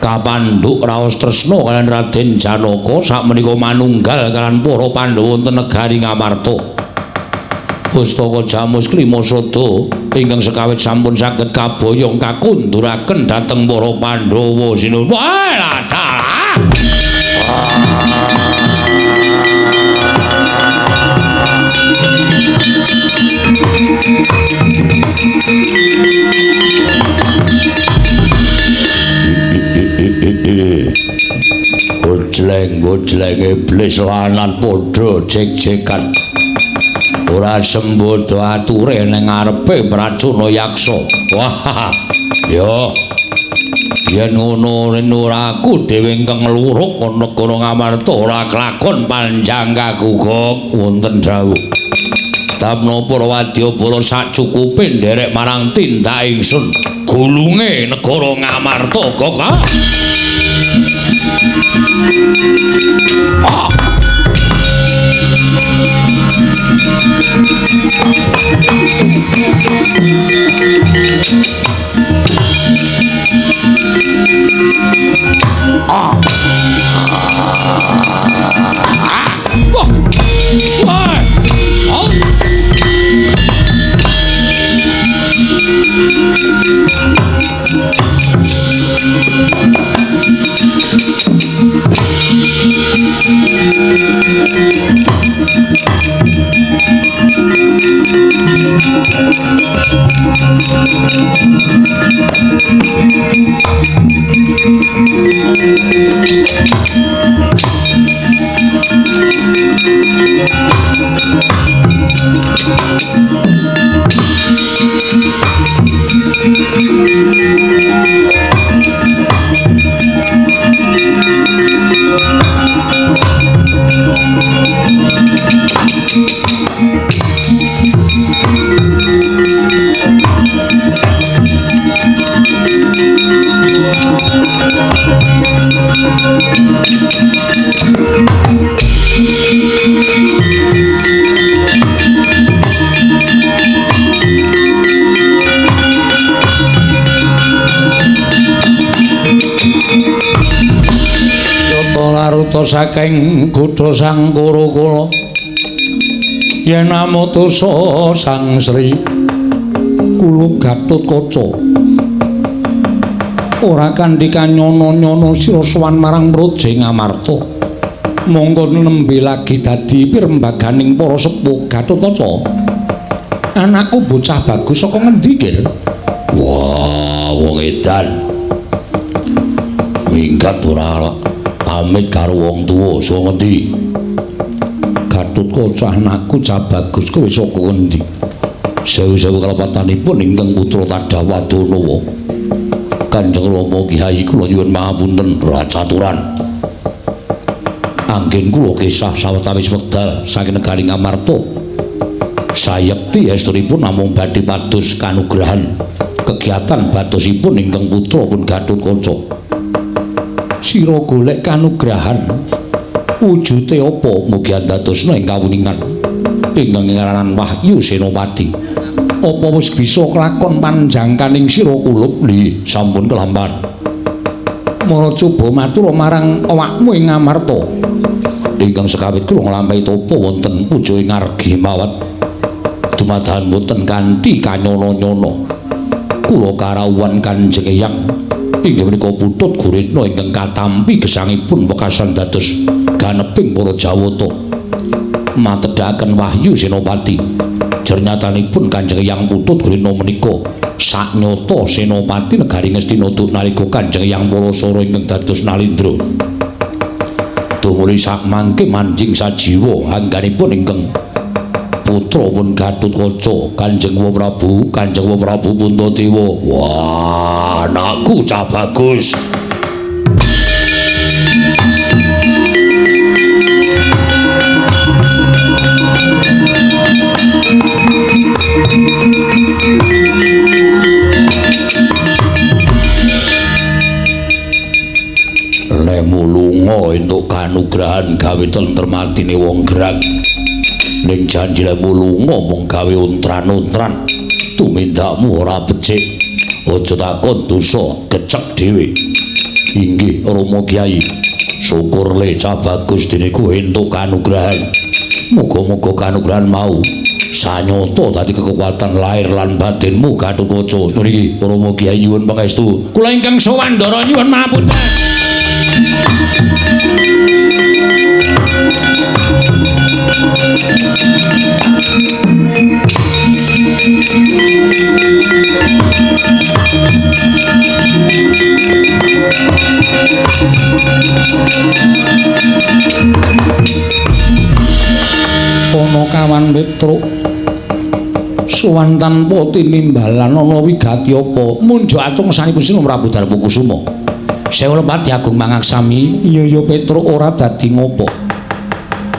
kapandhuk raos tresna kaliyan Raden Janaka sakmenika manunggal kaliyan para Pandhawa wonten negari Ngamarta. Pustaka Jamus Kelima Sada ingkang sekawit sampun saged kaboyong kakunduraken dhateng para Pandhawa sinuwun. Wah, dalah. Bojleng-bojleng iblis lanang padha jek-jekan. Ora sembodo ature ning ngarepe Pracuna Yaksa. Wah, yo. Yen ngono ora aku dhewe ingkang ngluruk negara Ngamarta ora kelakon panjang kaguguk wonten dawuh. Tapna para wadyabala sacukupe nderek marang tindak ingsun gulunge negara Ngamarta kok. Ah. Ah. Ah. Wah. Wah. Oh. Laruta saking kutha Sang Kurukula yen amutusa Sang Sri Kulup Gatotkaca ora kanthi kanyono-nyono sira sowan marang Praja Ngamarta mongko nembe lagi dadi pirembaganing para sepuh. Gatotkaca, anakku bocah bagus saka ngendi kir? Wah, wong edan minggat ora pamit karo wong tuwa saka ngendi? Gatotkaca anakku cah bagus kowe saka ngendi? Sewu-sewu kalepatanipun ingkang putra Tadawadanawa. Kanjeng Rama Kyai kula nyuwun pangapunten racaturan. Anggen kula kisah sawetawis wekdal saking negari Ngamarta. Sayekti estunipun namung badhe pados kanugrahan kegiatan badosipun ingkang putra pun Gatotkaca. Sira golek kanugrahan wujute apa? Mugi andadosna ing kawuningan ingkang ngaranan Wahyu Senopati. Apa wis bisa kelakon panjangkaning sira kulup? Li sampun kelampan. Mara coba matur marang awakmu ing Ngamarta. Ingkang sekawit kula nglampahi tapa wonten puja ing Ngargi Mawat. Dumadahan wonten kanthi kanyono-nyono. Kula karawuhan Kanjeng Eyang inggih menika putut guritna ingkang katampi gesangipun wekasan dados ganeping para Jawata. Matedhaken Wahyu Senopati. Jernyatanipun Kanjeng Eyang Putut Guritna menika saknyata Senopati negari Ngastina nalika Kanjeng Eyang Parasara ingkang dados Nalindra. Tumuli sakmangke manjing sajiwa angganipun ingkang putra pun Gatotkaca Kanjeng Prabu, Kanjeng Prabu Puntadewa. Wah, anakku cah bagus. Lemu lunga entuk kanugrahan gawe tentrem atine wong gerang. Ning janji lemu lunga mung gawe untran-untran, tumindakmu ora becik. Aja takon dosa kecek dhewe. Inggih Rama Kyai, syukur le cah bagus dene ku entuk kanugrahan. Muga-muga kanugrahan mau sanyata dadi kekuatan lahir lan batinmu Gatotkaca. Niki Rama Kyai nyuwun pangestu. Kula ingkang sowan ndara nyuwun pangapunten. Kawan Petruk. Sowan tanpa tinimbalan ana wigati apa? Munjuk atung sanipun Sina Prabu Darmakusuma. Sewu lepat Agung mangaksami, iya ya Petruk ora dadi ngopo.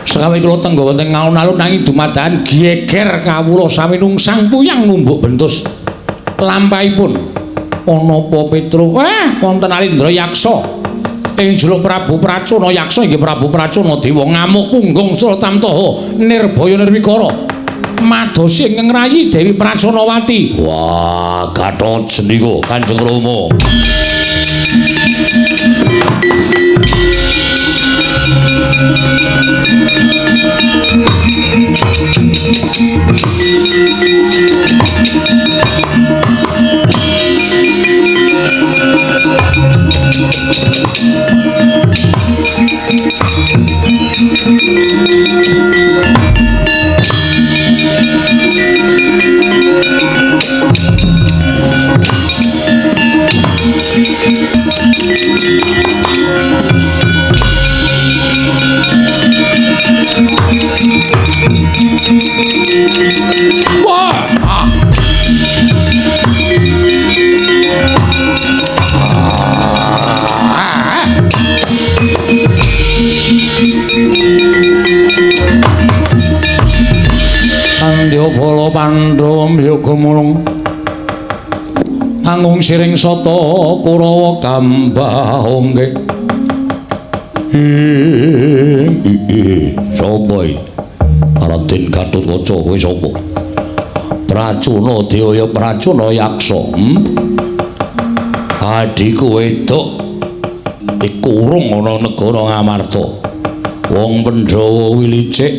Sekawe kula tengga wonten alun-alun nanging dumadakan geger kawula sami nungsang puyang numbuk bentus. Lampahipun ana apa Petruk? Wonten Alindra Yaksa. Ing juluk Prabu Pracona Yaksa inggih Prabu Pracona dewa ngamuk punggung Suratamtaha nirbaya nirwikara. Madosi ingkang rayi Dewi Praconawati. Wah, Gatot sendika Kanjeng Rama. Andya bala Pandhawa mbyoga mulung panggung siring sata Kurawa gambah ongge. Sapa iki? Raden Gatotkaca kowe sapa? Pracuna Dewa Pracuna Yaksa. Adhiku wedok dikurung ana negara Ngamarta. Wong Pandhawa wilicik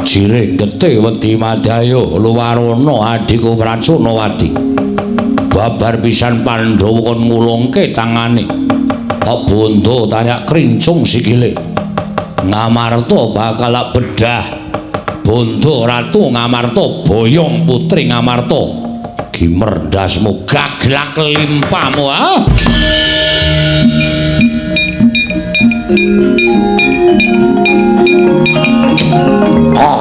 jiring getih wedi madaya luwarana adhiku Pracunawati. Babar pisan Pandhawa kon ngulungke tangane. Bondo tayak krincung sikile. Ngamarta bakal bedah. Bondo Ratu Ngamarta boyong putri Ngamarta. Gimer ndasmu gaglak limpamu ah. Oh.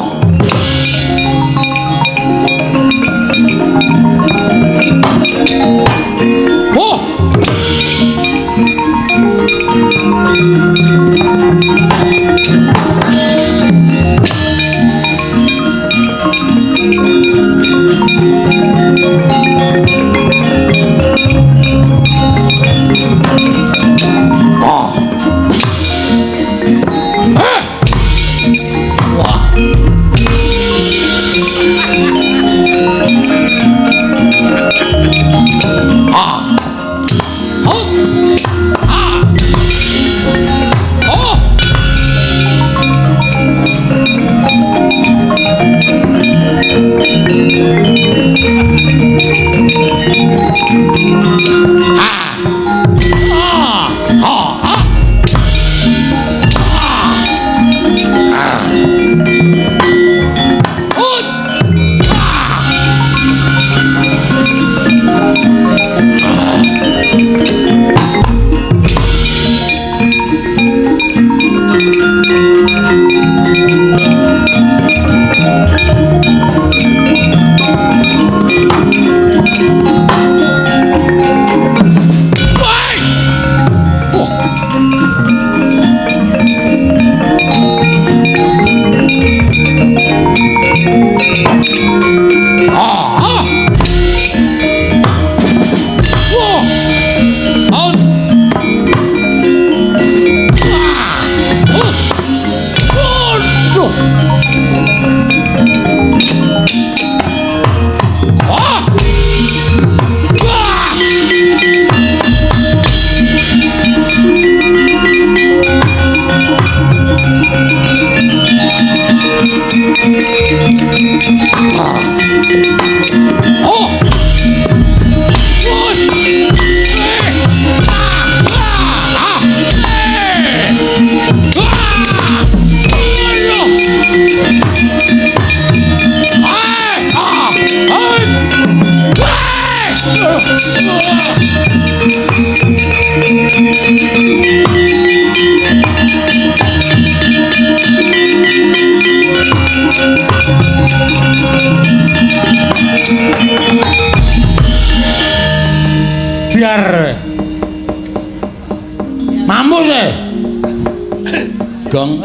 Gong,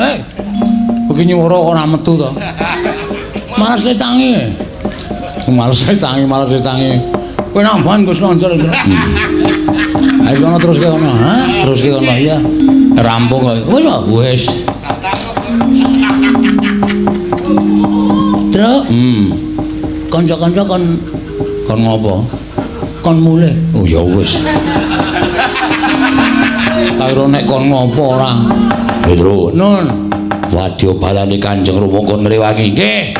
begini nyuwara kok ora metu to. Males tangi. Males tangi, males tangi. Kowe nambahan Gus Nonjol. Ayo kono terus ke kono, ha? Terus ke kono iya. Rampung kok. Wis wis. Truk, Kanca-kanca kon ngopo? Kon mulih. Oh ya wis. Kira nek kon ngopo ora? Petro. Nun. Wadya balane Kanjeng Rama kon ngrewangi. Nggih.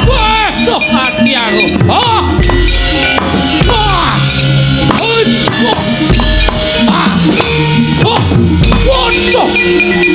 Wah, kok mati aku. Oh. Wah. Oh. Ah. Oh. Waduh.